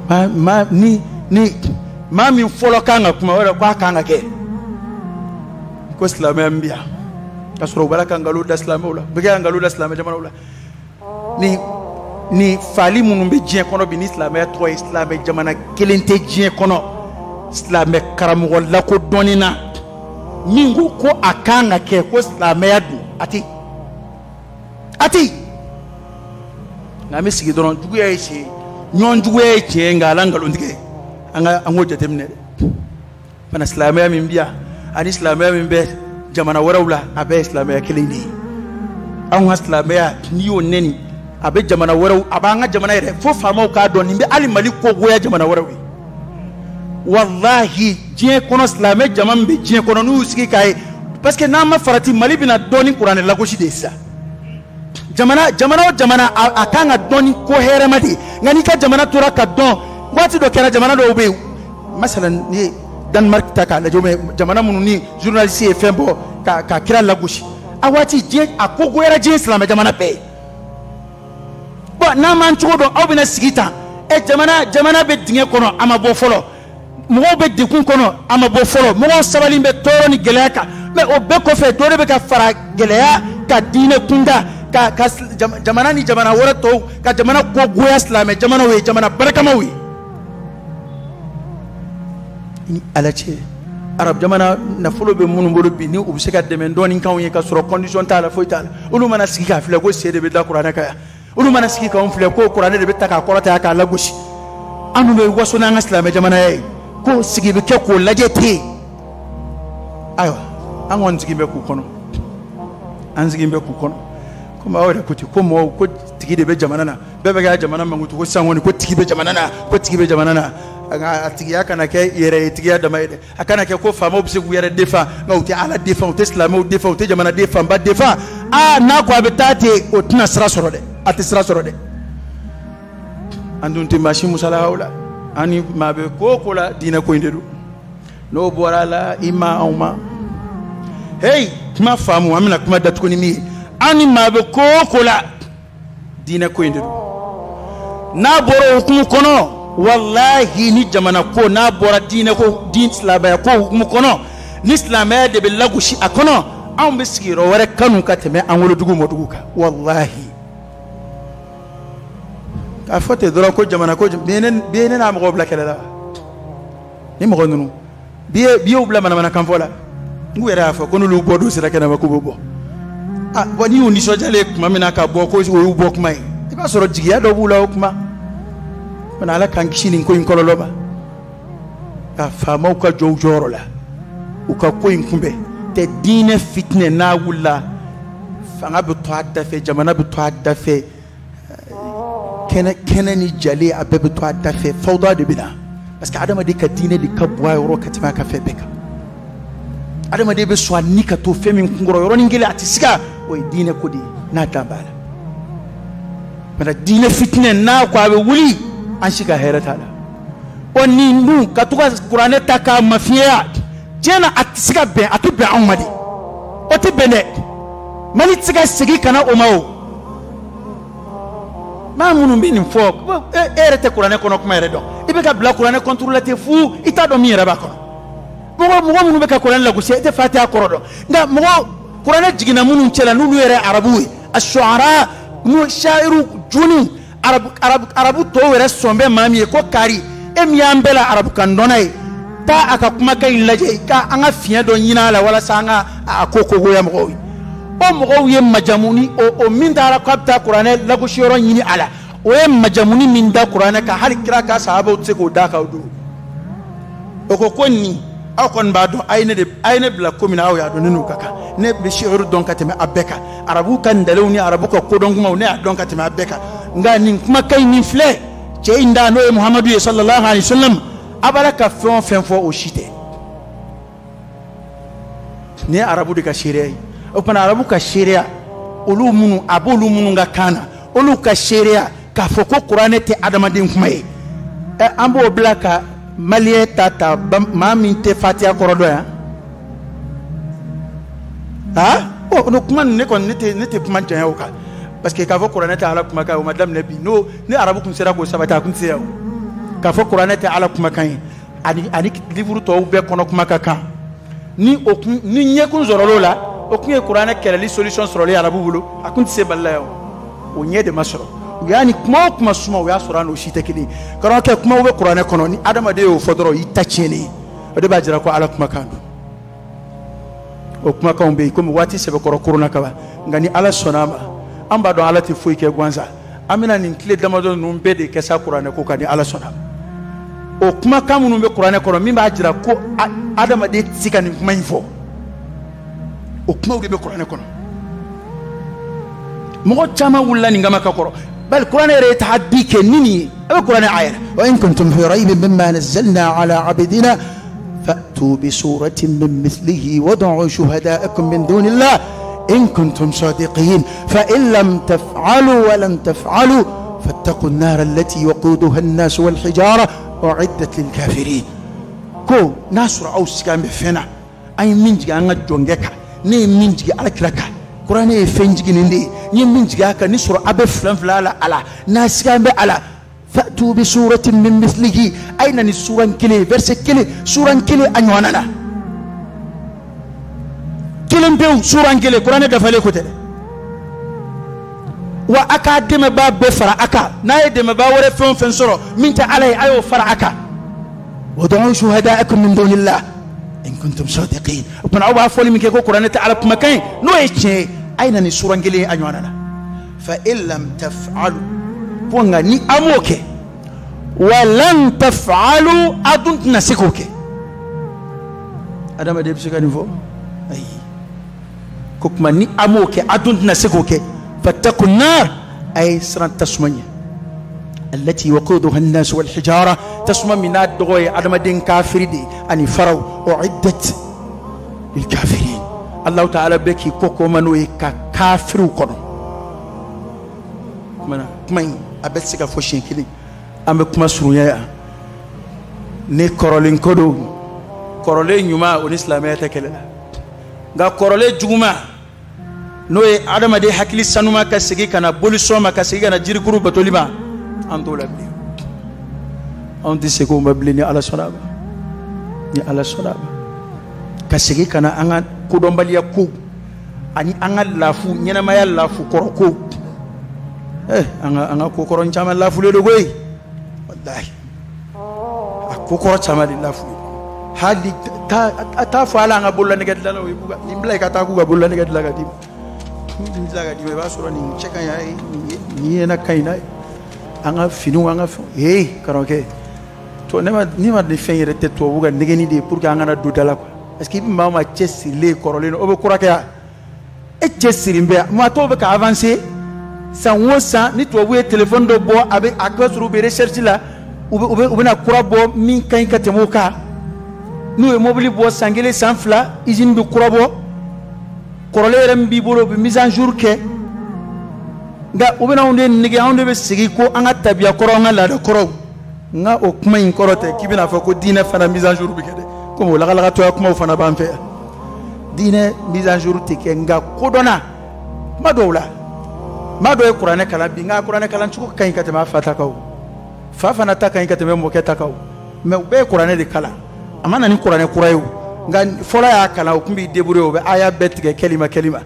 Ma ni maa min fɔlɔ kan ka kuma, o yɛrɛ k'a kan ka kɛ ko silamɛya min bɛ yan, ka sɔrɔ u b'a la ka nkalon da silamɛw la, u bɛ kɛ ka nkalon da silamɛ jamanaw la. Ni fali minnu bɛ diɲɛ kɔnɔ bi ni silamɛya tɔgɔ ye, silamɛ jamana kelen tɛ diɲɛ kɔnɔ silamɛ karamɔgɔ lakodɔnnen na min ko ko a kan ka kɛ ko silamɛya don, a tɛ, a tɛ. Nka an bɛ sigi dɔrɔn, juguya ye tiɲɛ ye, ɲɔgɔn juguya ye tiɲɛ ye, nka ala nkalon tigɛ, an ka an k'o jateminɛ dɛ. Fana silamɛya min bɛ yan ani silamɛya min bɛ jamana wɛrɛw la, a bɛɛ ye silamɛya kelen de ye. Anw ka silamɛya, n'i y'o nɛni, a bɛ jamana wɛrɛw, a b'an ka jamana yɛrɛ fo faamaw k'a dɔn nin bɛ hali Mali ko goya jamana wɛrɛw ye. Walahi, diɲɛ kɔnɔ silamɛ jama min bɛ diɲɛ kɔnɔ, n'u y'u sigi k'a ye, parce que n'an ma farati, Mali bɛna dɔn ni kuranɛ lagosi de ye sisan. Jamana o jamana a kan ka dɔn ni ko hɛrɛma de ye, nka n'i ka jamana tora ka dɔn, waati dɔ kɛra jamana dɔw bɛ yen, masalan ni ye Danemark ta k'a lajɛ, jamana minnu ni journaliste ye fɛn bɔ ka kira lagosi, a waati diɲɛ a ko goyara diɲɛ silamɛ jamana bɛɛ ye. Bon, n'an m'an cogo dɔn, aw bɛna sigi tan, ɛ jamana bɛ dingɛ kɔnɔ, a ma bɔ fɔlɔ, mɔgɔw bɛ degun kɔnɔ, a ma bɔ fɔlɔ, mɔgɔw sabali bɛ tɔɔrɔ ni gɛlɛya kan, mais o bɛɛ kɔfɛ dɔ de bɛ ka fara gɛlɛya ka diinɛ kunda, ka jamana ni jamana wɛrɛ tɔw ka jamana ko goya silamɛ jamanaw ye, jamana barikamaw ye. Ni Ala cɛ, arab jamana nafolo bɛ minnu bolo bi, ni u bɛ se ka dɛmɛ dɔɔni k'anw ye, ka sɔrɔ condition t'a la, foyi t'a la, olu mana sigi k'a filɛ ko sen de bɛ da kuranɛ kan yan, olu mana sigi k'anw filɛ ko kuranɛ de bɛ ta k'a kɔrɔta k'a lagosi, an dun bɛ waso n'an ka silamɛ jamanaya ye, ko sigi bɛ kɛ k'o lajɛ ten. Ayiwa, an kɔni sigi bɛ k'u kɔnɔ, an sigi bɛ k'u kɔnɔ, komi aw yɛrɛ ko ten ko mɔgɔw ko tigi de bɛ jamana na, bɛɛ bɛ kɛ jamana mankutu ko sisan kɔni ko tigi bɛ jamana na, ko tigi bɛ jamana na. A tigiya kana kɛ yɛrɛ ye tigiya dama ye dɛ, a kana kɛ ko faamaw bɛ se k'u yɛrɛ défend, nka u tɛ Ala défend, u tɛ silamɛw défend, u tɛ jamana fanba défend. Aa, n'a ko a bɛ taa ten, o tɛna sira sɔrɔ dɛ, a tɛ sira sɔrɔ dɛ. An dun tɛ maa si musalahaw la, an ni maa bɛ ko o ko la, diinɛ ko in de don. N'o bɔra a la, i ma anw ma. Hey, kuma faamu, an bɛna kuma datugu ni min ye, an ni maa bɛ ko o ko la, diinɛ ko in de don. N'a bɔra o hukumu kɔnɔ, walahi, ni jamana ko n'a bɔra diinɛ ko, silamɛya ko hukumu kɔnɔ, ni silamɛya de bɛ lagosi a kɔnɔ, anw bɛ sigiyɔrɔ wɛrɛ kanu ka tɛmɛ an wolodugu mɔdugu kan. Walahi, k'a fɔ ten dɔrɔn ko jamana ko bi ye ne n'a mɔgɔw bila kɛlɛ la, ni mɔgɔ ninnu bi y'u bila manamanakan fɔ la, n'u yɛrɛ y'a fɔ ko n'olu bɔ don sera kɛnɛma k'u bɛ bɔ. Ah, bon, n'i y'u nisɔndiyalen tuma min na ka bɔ ko o y'u bɔ kuma ye, i b'a sɔrɔ jigiya dɔ b'u la o kuma. Fana Ala k'an kisi nin ko in kɔlɔlɔ ma, ka faamaw ka jɔ u jɔyɔrɔ la, u ka ko in kunbɛn. Tɛ diinɛ fitinɛ n'a wulila, fanga bɛ to a dafɛ, jamana bɛ to a dafɛ, kɛnɛ ni jalen a bɛɛ bɛ to a dafɛ, fawda de bɛ na. Parce que adamaden ka diinɛ de ka bon a yɔrɔ ka tɛmɛ a ka fɛn bɛɛ kan. Adamaden bɛ sɔn a ni ka to fɛn min kunkɔrɔ yɔrɔnin kelen a tɛ siga, o ye diinɛ ko de ye n'a dan b'a la. Mɛ diinɛ fitinɛ n'a ko a bɛ wuli, an si ka hɛrɛ t'a la. O nin dun ka to ka kuranɛ ta k'a mafiɲɛya, tiɲɛ na a tɛ se ka bɛn, a tɛ bɛn anw ma de, o tɛ bɛn dɛ. Mali tɛ se ka segin ka na o ma o. Maa minnu bɛ nin fɔ, e yɛrɛ tɛ kuranɛ kɔnɔ kuma yɛrɛ dɔn, i bɛ ka bila kuranɛ contre la ten fu, i t'a dɔn min yɛrɛ b'a kɔnɔ. Mɔgɔ minnu bɛ ka kuranɛ lagosi, e tɛ Fatiha kɔrɔ dɔn. Nka mɔgɔ kuranɛ jiginna minnu cɛla n'olu yɛrɛ arabu ye, a shu'ara n'u shairu joni, arabu tɔw yɛrɛ sɔn bɛ maa min ye ko kari, e min y'an bɛɛ la arabukan dɔnna ye, taa a ka kumakan in lajɛ, i ka an ka fiɲɛ dɔ ɲini a la walasa an ka a ko kogoya mɔgɔw ye. O mɔgɔw ye majamuni, o min taara k'a bɛ taa kuranɛ lagosiyɔrɔ ɲini a la, o ye majamuni min da kuranɛ kan, hali kira ka sahabaw tɛ se k'o d'a kan o don. O ko ko nin aw kɔni b'a dɔn, a ye ne bila ko min na, aw y'a dɔn ne n'u ka kan. Ne bɛ shi'uru dɔn ka tɛmɛ a bɛɛ kan, arabu ka ndalew ni arabu ka kodɔn kumaw ne y'a dɔn ka tɛmɛ a bɛɛ kan. Nka nin kumakan in nin filɛ cɛ in da, n'o ye Muhamadu ye sallallahu alayhi wa sallam, a b'a la ka fɛn o fɛn fɔ o si tɛ. Nin ye arabu de ka seereya ye. O tuma arabu ka seereya, olu minnu a b'olu minnu ka kan na, olu ka seereya k'a fɔ ko kuranɛ tɛ adamaden kuma ye. Ɛ, an b'o bila ka maliyɛn ta maa min tɛ Fatiha kɔrɔ dɔn yan. Aa, o kuma ninnu ne kɔni ne tɛ kuma janya o kan, parce que k'a fɔ kuranɛ tɛ Ala kumakan ye, o ma daminɛ bi. N'o ni arabu tun sera k'o sabati, a tun tɛ se yan o. K'a fɔ kuranɛ tɛ Ala kumakan ye, ani livre tɔw bɛɛ kɔnɔ kuma ka kan. Ni o kun ni ɲɛkun sɔrɔla o la, o kun ye kuranɛ kɛlɛli solution sɔrɔli arabu bolo, a kun tɛ se Mali la yan o. O ɲɛ de ma sɔrɔ. U y'a ni kuma o kuma suma, u y'a sɔrɔ a n'o si tɛ kelen ye. Karamɔgɔkɛ, kumaw bɛ kuranɛ kɔnɔ, ni adamaden y'o fɔ dɔrɔn, o y'i ta tiɲɛnen ye. O de b'a jira ko Ala kumakan don. O kumakanw bɛ yen komi waati sɛbɛkɔrɔ korona kaban, nka ni Ala sɔnna a ma, an b'a dɔn Ala tɛ foyi kɛ gansan. An bɛna nin tile damadɔ ninnu bɛɛ de kɛ sa kuranɛ ko kan ni Ala sɔnna a ma. O kumakan minnu bɛ kuranɛ kɔnɔ min b'a jira ko adamaden tɛ se ka nin kuma in fɔ, o kumaw de bɛ kuranɛ kɔnɔ. Mɔgɔ caman wulila nin kama ka kɔrɔ, bali kuranɛ yɛrɛ ye tahaddi kɛ ni nin ye, a bɛ kuranɛ aya la, wa in kuntum fi raybin mimma nazzalna ala abdina fa'tu bi suratin min mithlihi wad'u shuhada'akum min dunillah in kuntum sadiqin fa in lam taf'alu wa lan taf'alu fattaqu an-nar allati waquduha an-nas wal hijara u'iddat lil kafirin. Ko n'a sɔrɔ aw sigan bɛ fɛn na, an ye min jigin an ka jɔnkɛ kan, ne ye min jigin Ala kira kan, kuranɛ ye fɛn jiginnen de ye, n ye min jigin a kan, ni sɔrɔ a bɛ filan fila la a la, n'a sigan bɛ a la, fa'tu bi suratin min mithlihi, a ye na ni suran kelen, verset kelen, suran kelen a ɲɔgɔnna na, kelen pewu, suran kelen, kuranɛ dafalen ko tɛ dɛ. Wa a k'a dɛmɛbaa bɛɛ fara a kan, n'a ye dɛmɛbaa wɛrɛ fɛn o fɛn sɔrɔ min tɛ Ala ye, a y'o fara a kan. Wad'u shuhada'akum min dunillah in kuntum sadiqin. O tuma aw b'a fɔli min kɛ ko kuranɛ tɛ Ala kumakan ye, n'o ye tiɲɛ ye, a ye na ni suran kelen ye a ɲɔgɔnna na. Fa in lam taf'alu, ko nka ni a m'o kɛ, wa lan taf'alu, a dun tɛna se k'o kɛ. Adamaden bɛ se ka nin fɔ? Ayi. Ko tuma ni a m'o kɛ, a dun tɛna se k'o kɛ. Fattaqu an-nar, a ye siran tasuma ɲɛ. Allati waquduha an-nas wal hijara, tasuma min n'a dɔgɔ ye adamaden kafiri de ye ani faraw, uiddat lil kafirin. Allahu ta'ala bɛ k'i kɔ kɔma n'o ye ka kafiriw kɔnɔ. Kuma in a bɛ se ka fɔ siɲɛ kelen, an bɛ kuma surunya yan. Ni kɔrɔlen ko don, kɔrɔlen ɲuman o ni silamɛya tɛ kɛlɛ la, nka kɔrɔlen juguman n'o ye adamaden hakili sanuma ka segin ka na bolisɔn ma, ka segin ka na jirikuru batoli ma, an t'o la bilen. Anw tɛ segin o ma bilen ni Ala sɔnna a ma, ni Ala sɔnna a ma. Ka segin ka na an ka kodɔnbaliya kow ani an ka lafu ɲɛnamaya lafu kɔrɔ kow. An ka ko kɔrɔ caman lafulen don koyi, walahi a ko kɔrɔ caman de lafulen. Hali a t'a fɔ hali an ka bololanɛgɛ dilannaw ye, nin bila i ka taa k'u ka bololanɛgɛ dilan ka d'i ma, nin dilan ka d'i ma, i b'a sɔrɔ nin cɛ ka ɲi, nin ɲɛna ka ɲi n'a ye. An ka finiw, an ka fɛnw, ee karamɔgɔkɛ, to ne ma nin fɛn yɛrɛ tɛ tubabu ka nɛgɛnni de ye pour que an kana don da la quoi. Parce que i bɛ maa o maa cɛ sirilen kɔrɔlen o bɛ kura kɛ yan, e cɛ sirilen bɛ yan, maa tɔw bɛ ka avancer san o san. Ni tubabu ye téléphone dɔ bɔ, a bɛ a ka sɔrɔ u bɛ recherche la, U bɛna kura bɔ min ka ɲi ka tɛmɛ o kan. N'u ye mobili bɔ san kelen san fila, usine bɛ kura bɔ. Kɔrɔlen yɛrɛ min b'i bolo, u bɛ mise en jour kɛ. Nka u bɛna anw de nege, anw de bɛ segin ko an ka tabiya kɔrɔ, an ka laada kɔrɔw. Nka o kuma in kɔrɔ tɛ k'i bɛna fɔ ko diinɛ fana mise en jour bɛ kɛ dɛ, komi o lakalakatɔya kumaw fana b'an fɛ yan. Diinɛ mise en jour tɛ kɛ, nka kodɔnna kuma dɔw la, maa dɔ ye kuranɛ kalan bi, nka kuranɛ kalan cogo ka ɲi ka tɛmɛ a fa ta kan o, fa fana ta ka ɲi ka tɛmɛ mɔkɛ ta kan o, mɛ u bɛɛ ye kuranɛ de kalan. A ma na ni kuranɛ kura ye o, nka fɔlɔ y'a kalan o tun b'i débrouiller, o bɛ aya bɛɛ tigɛ kɛlima kɛlima.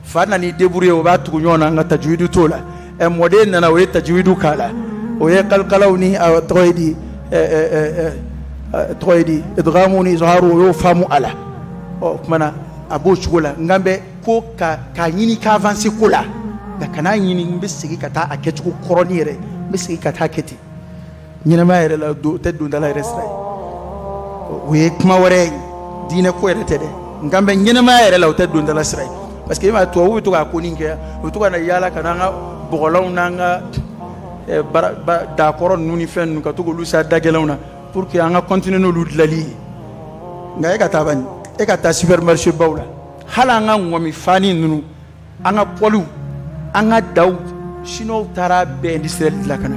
Fa nan'i débrouiller, o b'a tugu ɲɔgɔn na, nka tajuwidu t'o la. Ɛ mɔden nana, o ye tajuwidu k'a la, o ye kalikalaw ni a tɔgɔ ye di, tɔgɔ ye di, idgamu ni izharu, o y'o faamu a la. Ɔ o kumana a b'o cogo la. Nka n bɛ ko ka k'a ɲini ka avancer ko la, nka kan'a ɲini n bɛ segin ka taa a kɛcogo kɔrɔnin yɛrɛ, n bɛ segin ka taa kɛ ten. Ɲɛnɛmaya yɛrɛ la do tɛ dondala yɛrɛ sira ye, o ye kuma wɛrɛ ye, diinɛ ko yɛrɛ tɛ dɛ. Nka n bɛ ɲɛnɛmaya yɛrɛ la, o tɛ dondala sira ye, parce que i m'a ye tubabuw bɛ to k'a ko nin kɛ, u bɛ to ka na yaala ka n'an ka bɔgɔlanw n'an ka dakɔrɔ ninnu ni fɛn ninnu ka to k'olu sa dagɛlɛnw na pour que an ka continuer n'olu dilanli ye. Nka e ka taa bani, e ka taa supermarché baw la, hali an ka ŋɔmi fani ninnu, an ka pɔliw, an ka daw, chinois taara bɛɛ industriel dilan ka na.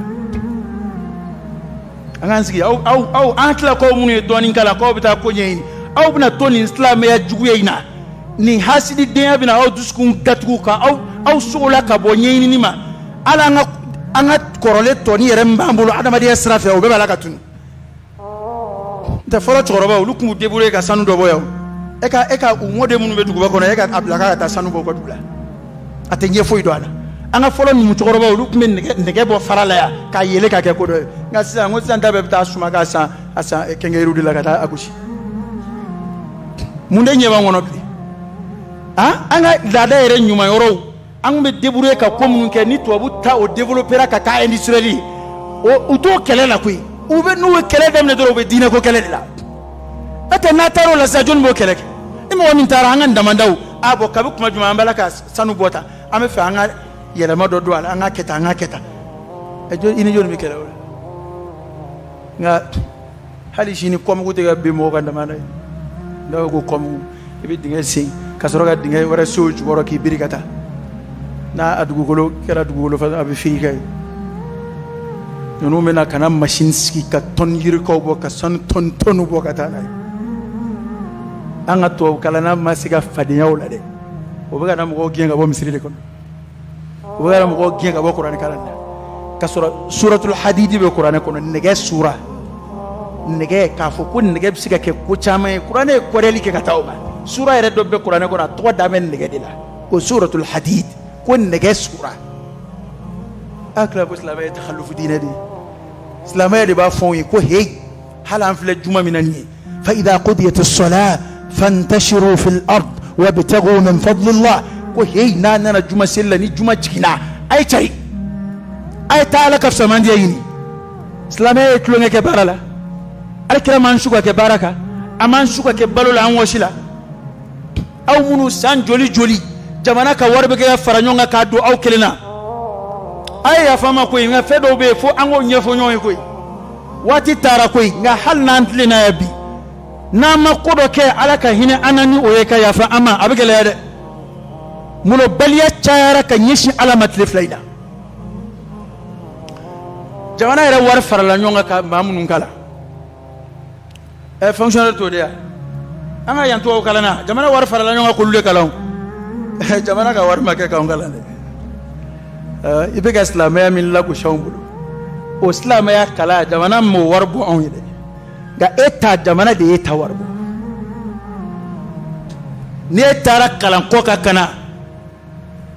An k'an sigi, aw aw aw an tila k'aw minnu ye dɔɔnin k'a la, k'aw bɛ taa ko ɲɛɲini, aw bɛna to nin silamɛya juguya in na, nin hasididenya bɛna aw dusukun datugu ka aw aw sogola ka bɔ ɲɛɲinini ma. Hali an ka kɔrɔlen tɔni yɛrɛ min b'an bolo adamadenya sira fɛ, o bɛɛ b'a la ka tunu. N tɛ fɔlɔ cɛkɔrɔbaw, olu tun b'u débrouiller ka sanu dɔ bɔ yan. E ka u mɔden minnu bɛ duguba kɔnɔ, e ka a bila k'a ka taa sanu bɔ u ka dugu la, a tɛ ɲɛ foyi dɔn a la. An ka fɔlɔ numu cɛkɔrɔbaw, olu tun bɛ nɛgɛ bɔ fara la yan k'a yɛlɛ ka kɛ ko dɔ ye. Nka sisan, ko sisan ta bɛɛ bɛ taa suma k'a san, a san kɛnkɛyiriw de la ka taa a gosi. Mun de ɲɛ b'an kɔnɔ bilen? An ka laada yɛrɛ ɲuman yɔrɔw, an tun bɛ débrouiller ka ko minnu kɛ, ni tubabu ta o développera ka k'a industriel ye, o u t'o kɛlɛ la koyi. U bɛ n'u ye kɛlɛ daminɛ dɔrɔn, u bɛ diinɛ ko kɛlɛ de la. N'o tɛ, n'a taara o la sisan, jɔnni b'o kɛlɛ kɛ? Ni mɔgɔ min taara an ka damandaw a bɔn, kabi kuma jumɛn an b'a la ka sanu bɔ tan, an bɛ fɛ an ka yɛlɛma dɔ don a la, an ka kɛ tan, an ka kɛ tan, ɛ jɔn i ni jɔnni bɛ kɛlɛ o la? Nka hali sini kɔmugu tɛ ka bin mɔgɔw ka damanda ye. N'a ko kɔmugu, i bɛ dingɛ sen ka sɔrɔ ka dingɛ wɛrɛ so jukɔrɔ k'i biri ka taa n'a a dugukolo kɛra dugukolo fana, a bɛ firi ka ye. Ninnu bɛna ka na machine sigi ka tɔni yirikaw bɔ, ka sanu tɔni tɔniw bɔ ka taa n'a ye. An ka tubabu kalanna ma se ka fadenya o la dɛ. O bɛ ka na mɔgɔw gɛn ka bɔ misiri de kɔnɔ, o bɛ ka na mɔgɔw gɛn ka bɔ kuranɛ kalan na, ka sɔrɔ suratul hadidi bɛ kuranɛ kɔnɔ, nɛgɛ sura, nɛgɛ, k'a fɔ ko nɛgɛ bɛ se ka kɛ ko caman ye. Kuranɛ ye kɔrɛli kɛ ka taa o ma. Sura yɛrɛ dɔ bɛ kuranɛ kɔnɔ, a tɔgɔ da bɛ nɛgɛ de la, ko suratul hadid, ko nɛgɛ sura. A tila ko silamɛya ye takhalufu diinɛ de ye. Silamɛya de b'a fɔ anw ye ko heyi, hali an filɛ juma min na nin ye, fa idha qudiyat as-salat fantashiru fil ard wabtaghu min fadlillah. Ko heyi, n'a nana juma seli la, ni juma jiginna, a ye cari, a ye taa Ala ka fisamandiya ɲini. Silamɛya ye tulonkɛ kɛ baara la. Alakira m'an su ka kɛ baara kan, a m'an su ka kɛ balo la, an wɔsi la. Aw minnu san joli joli jamana ka wari bɛ kɛ ka fara ɲɔgɔn kan k'a don aw kelen na, a ye yafa n ma koyi, nka fɛn dɔw bɛ yen fo an k'o ɲɛfɔ ɲɔgɔn ye koyi. Waati taara koyi, nka hali n'an tilenna yan bi, n'an ma ko dɔ kɛ Ala ka hinɛ an na ni o ye ka yafa an ma, a bɛ gɛlɛya dɛ. Molobaliya cayara ka ɲɛsin Ala ma tile fila in na. Jamana yɛrɛ wari farala ɲɔgɔn kan ka maa minnu kalan, ɛ fonctionnaire t'o de ya. An ka yan tubabu kalan na, jamana wari farala ɲɔgɔn kan k'olu de kalan o. Jamana ka wari ma kɛ k'anw kalan dɛ. I bɛ ka silamɛya min lagosi anw bolo, o silamɛya kalan, jamana m'o wari bɔ anw ye dɛ. Nka e ta, jamana de y'e ta wari bɔ. N'e taara kalan kɔ ka ka na,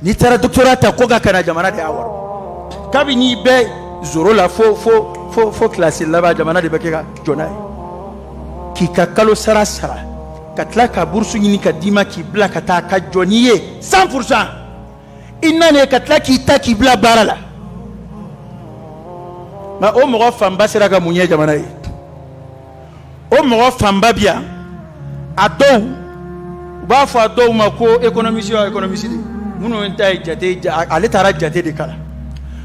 n'i taara doctorat ta kɔ ka ka na, jamana de y'a wari bɔ. Kabini i bɛ zéro la fo fo fo fo kilasi laban, jamana de bɛ kɛ ka jɔ n'a ye k'i ka kalo sara sara, ka tila ka burusu ɲini ka d'i ma k'i bila ka taa ka jɔ n'i ye 100%. I nanen ka tila k'i ta k'i bila baara la. Nka o mɔgɔ fanba sera ka mun ɲɛ jamana ye? O mɔgɔ fanba bi yan, a dɔw u b'a fɔ a dɔw ma ko économiste. Wa économiste de minnu ta ye jate, ale taara jate de kalan.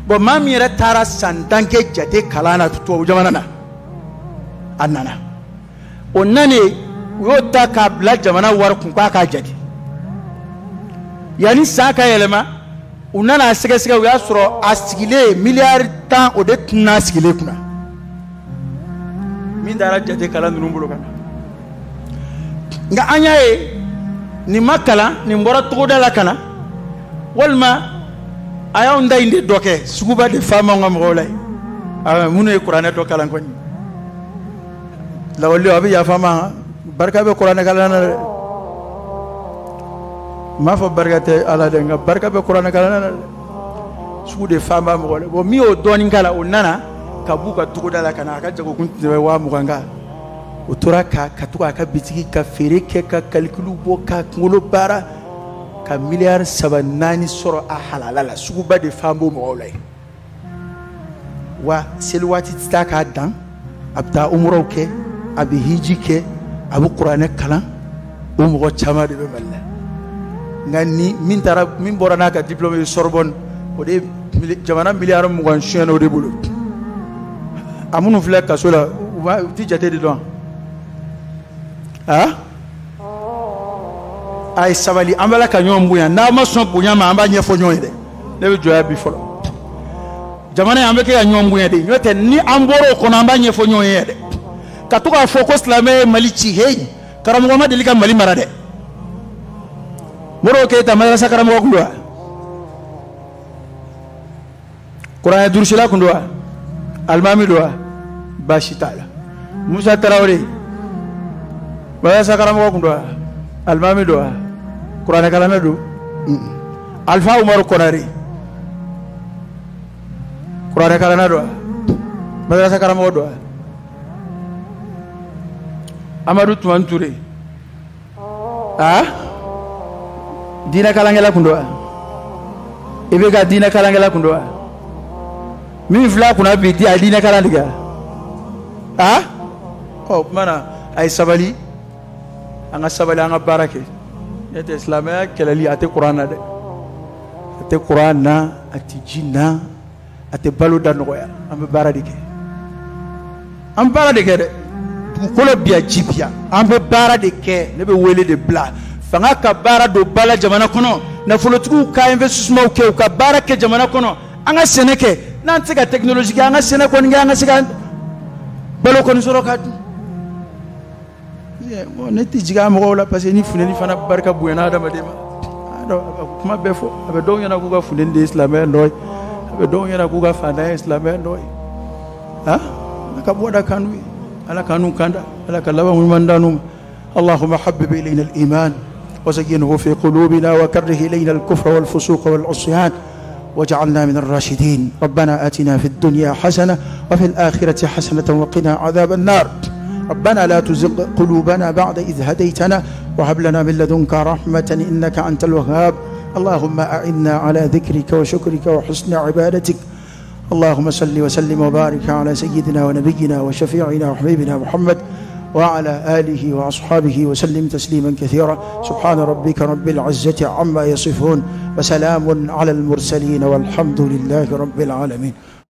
Bon maa min yɛrɛ taara san 10 kɛ jate kalan na tubabu jamana na, a nana o nanen u y'o ta k'a bila jamana wari kun k'a k'a jate. Yanni san ka yɛlɛma u nana a sɛgɛsɛgɛ, u y'a sɔrɔ a sigilen miliyari 10 o de tununa a sigilen kunna, min taara jate kalan ninnu bolo ka na. Nka an y'a ye nin ma kalan, nin bɔra togoda la ka na, walima a y'anw da in de dɔ kɛ suguba de fa m'anw ka mɔgɔw la yen, minnu ye kuranɛ dɔ kalan kɔni. Lakɔlidenw a bɛ yafa n ma, barika bɛ kuranɛ kalan na dɛ. N m'a fɔ barika tɛ ala dɛ, nka barika bɛ kuranɛ kalan na dɛ. Sugu de fa b'a mɔgɔ la. Bon min y'o dɔɔnin k'a la, o nana ka b'u ka togoda la ka na, a ka jagokun tun tɛ 20,000 kan. O tora ka to k'a ka bitigi ka feere kɛ, ka kalikulu bɔ, ka kunkolo baara, ka miliyari 3 4 sɔrɔ a halala la. Suguba de fan b'o mɔgɔw la yen. Wa seli waati tɛ taa k'a dan, a bɛ taa umuraw kɛ, a bɛ hiji kɛ, a bɛ kuranɛ kalan. O mɔgɔ caman de bɛ Mali la. Nka ni min taara, min bɔra n'a ka diplôme ye Sorbonne, o de jamana miliyari 20 suyɛn o de bolo. A minnu filɛ kaso la, u ti jate de dɔn. A ye sabali, an b'a la ka ɲɔgɔn bonya. N'a ma sɔn bonya ma, an b'a ɲɛfɔ ɲɔgɔn ye dɛ. Ne bɛ jɔ yan bi fɔlɔ. Jamana in an bɛ kɛ ka ɲɔgɔn bonya de, n'o tɛ ni an bɔra o kɔnɔ an b'a ɲɛfɔ ɲɔgɔn ye dɛ. Ka to k'a fɔ ko silamɛ ye Mali ci, heyi, karamɔgɔ ma deli ka Mali mara dɛ. Modibo Keyita madarasa karamɔgɔ kun don wa? Kuranɛ durusila kun don wa? Alimami don wa? Baasi t'a la. Musa Tarawele madarasa karamɔgɔ kun don wa? Alimami don wa? Kuranɛ kalanna don? Alpha Umaru Konare kuranɛ kalanna don wa? Madarasa karamɔgɔ don wa? Amadu Tumani Ture diinɛ kalankɛla kun don wa? I bɛ ka diinɛ kalankɛla kun don wa? Min filɛ a kunna bi, a ye diinɛ kalan de kɛ. Ɔ o tuma na a ye sabali, an ka sabali, an ka baara kɛ. N'o tɛ silamɛya kɛlɛli a tɛ kuran na dɛ, a tɛ kuran na, a tɛ ji na, a tɛ balo da nɔgɔya. An bɛ baara de kɛ, an bɛ baara de kɛ dɛ. Dugukolo bi yan, ji bi yan, an bɛ baara de kɛ. Ne bɛ wele de bila fanga ka baara don ba la jamana kɔnɔ, nafolotigiw ka investissement kɛ, u ka baara kɛ jamana kɔnɔ, an ka sɛnɛ kɛ. N'an tɛ se ka technologie kɛ, an ka sɛnɛ kɔni kɛ, an ka se ka balo kɔni sɔrɔ ka dun. Ne tɛ jigin a mɔgɔw la, parce que ni funteni fana barika bonyana adamaden ma. Kuma bɛɛ fɔ, a bɛ dɔw ɲɛna k'u ka funteni de ye silamɛya nɔ ye, a bɛ dɔw ɲɛna k'u ka faantanya ye silamɛya nɔ ye. Ala ka bɔda kan n'u ye, Ala k'an kanda, Ala ka laban ɲuman d'an ma. اللهم حبب إلينا الإيمان وزينه في قلوبنا وكره إلينا الكفر والفسوق والعصيان واجعلنا من الراشدين. ربنا آتنا في الدنيا حسنة وفي الآخرة حسنة وقنا عذاب النار. ربنا لا تزغ قلوبنا بعد إذ هديتنا وهب لنا من لدنك رحمة إنك أنت الوهاب. اللهم أعنا على ذكرك وشكرك وحسن عبادتك. اللهم صل وسلم وبارك على سيدنا ونبينا وشفيعنا وحبيبنا محمد وعلى آله وأصحابه وسلم تسليما كثيرا. سبحان ربك رب العزة عما يصفون وسلام على المرسلين والحمد لله رب العالمين.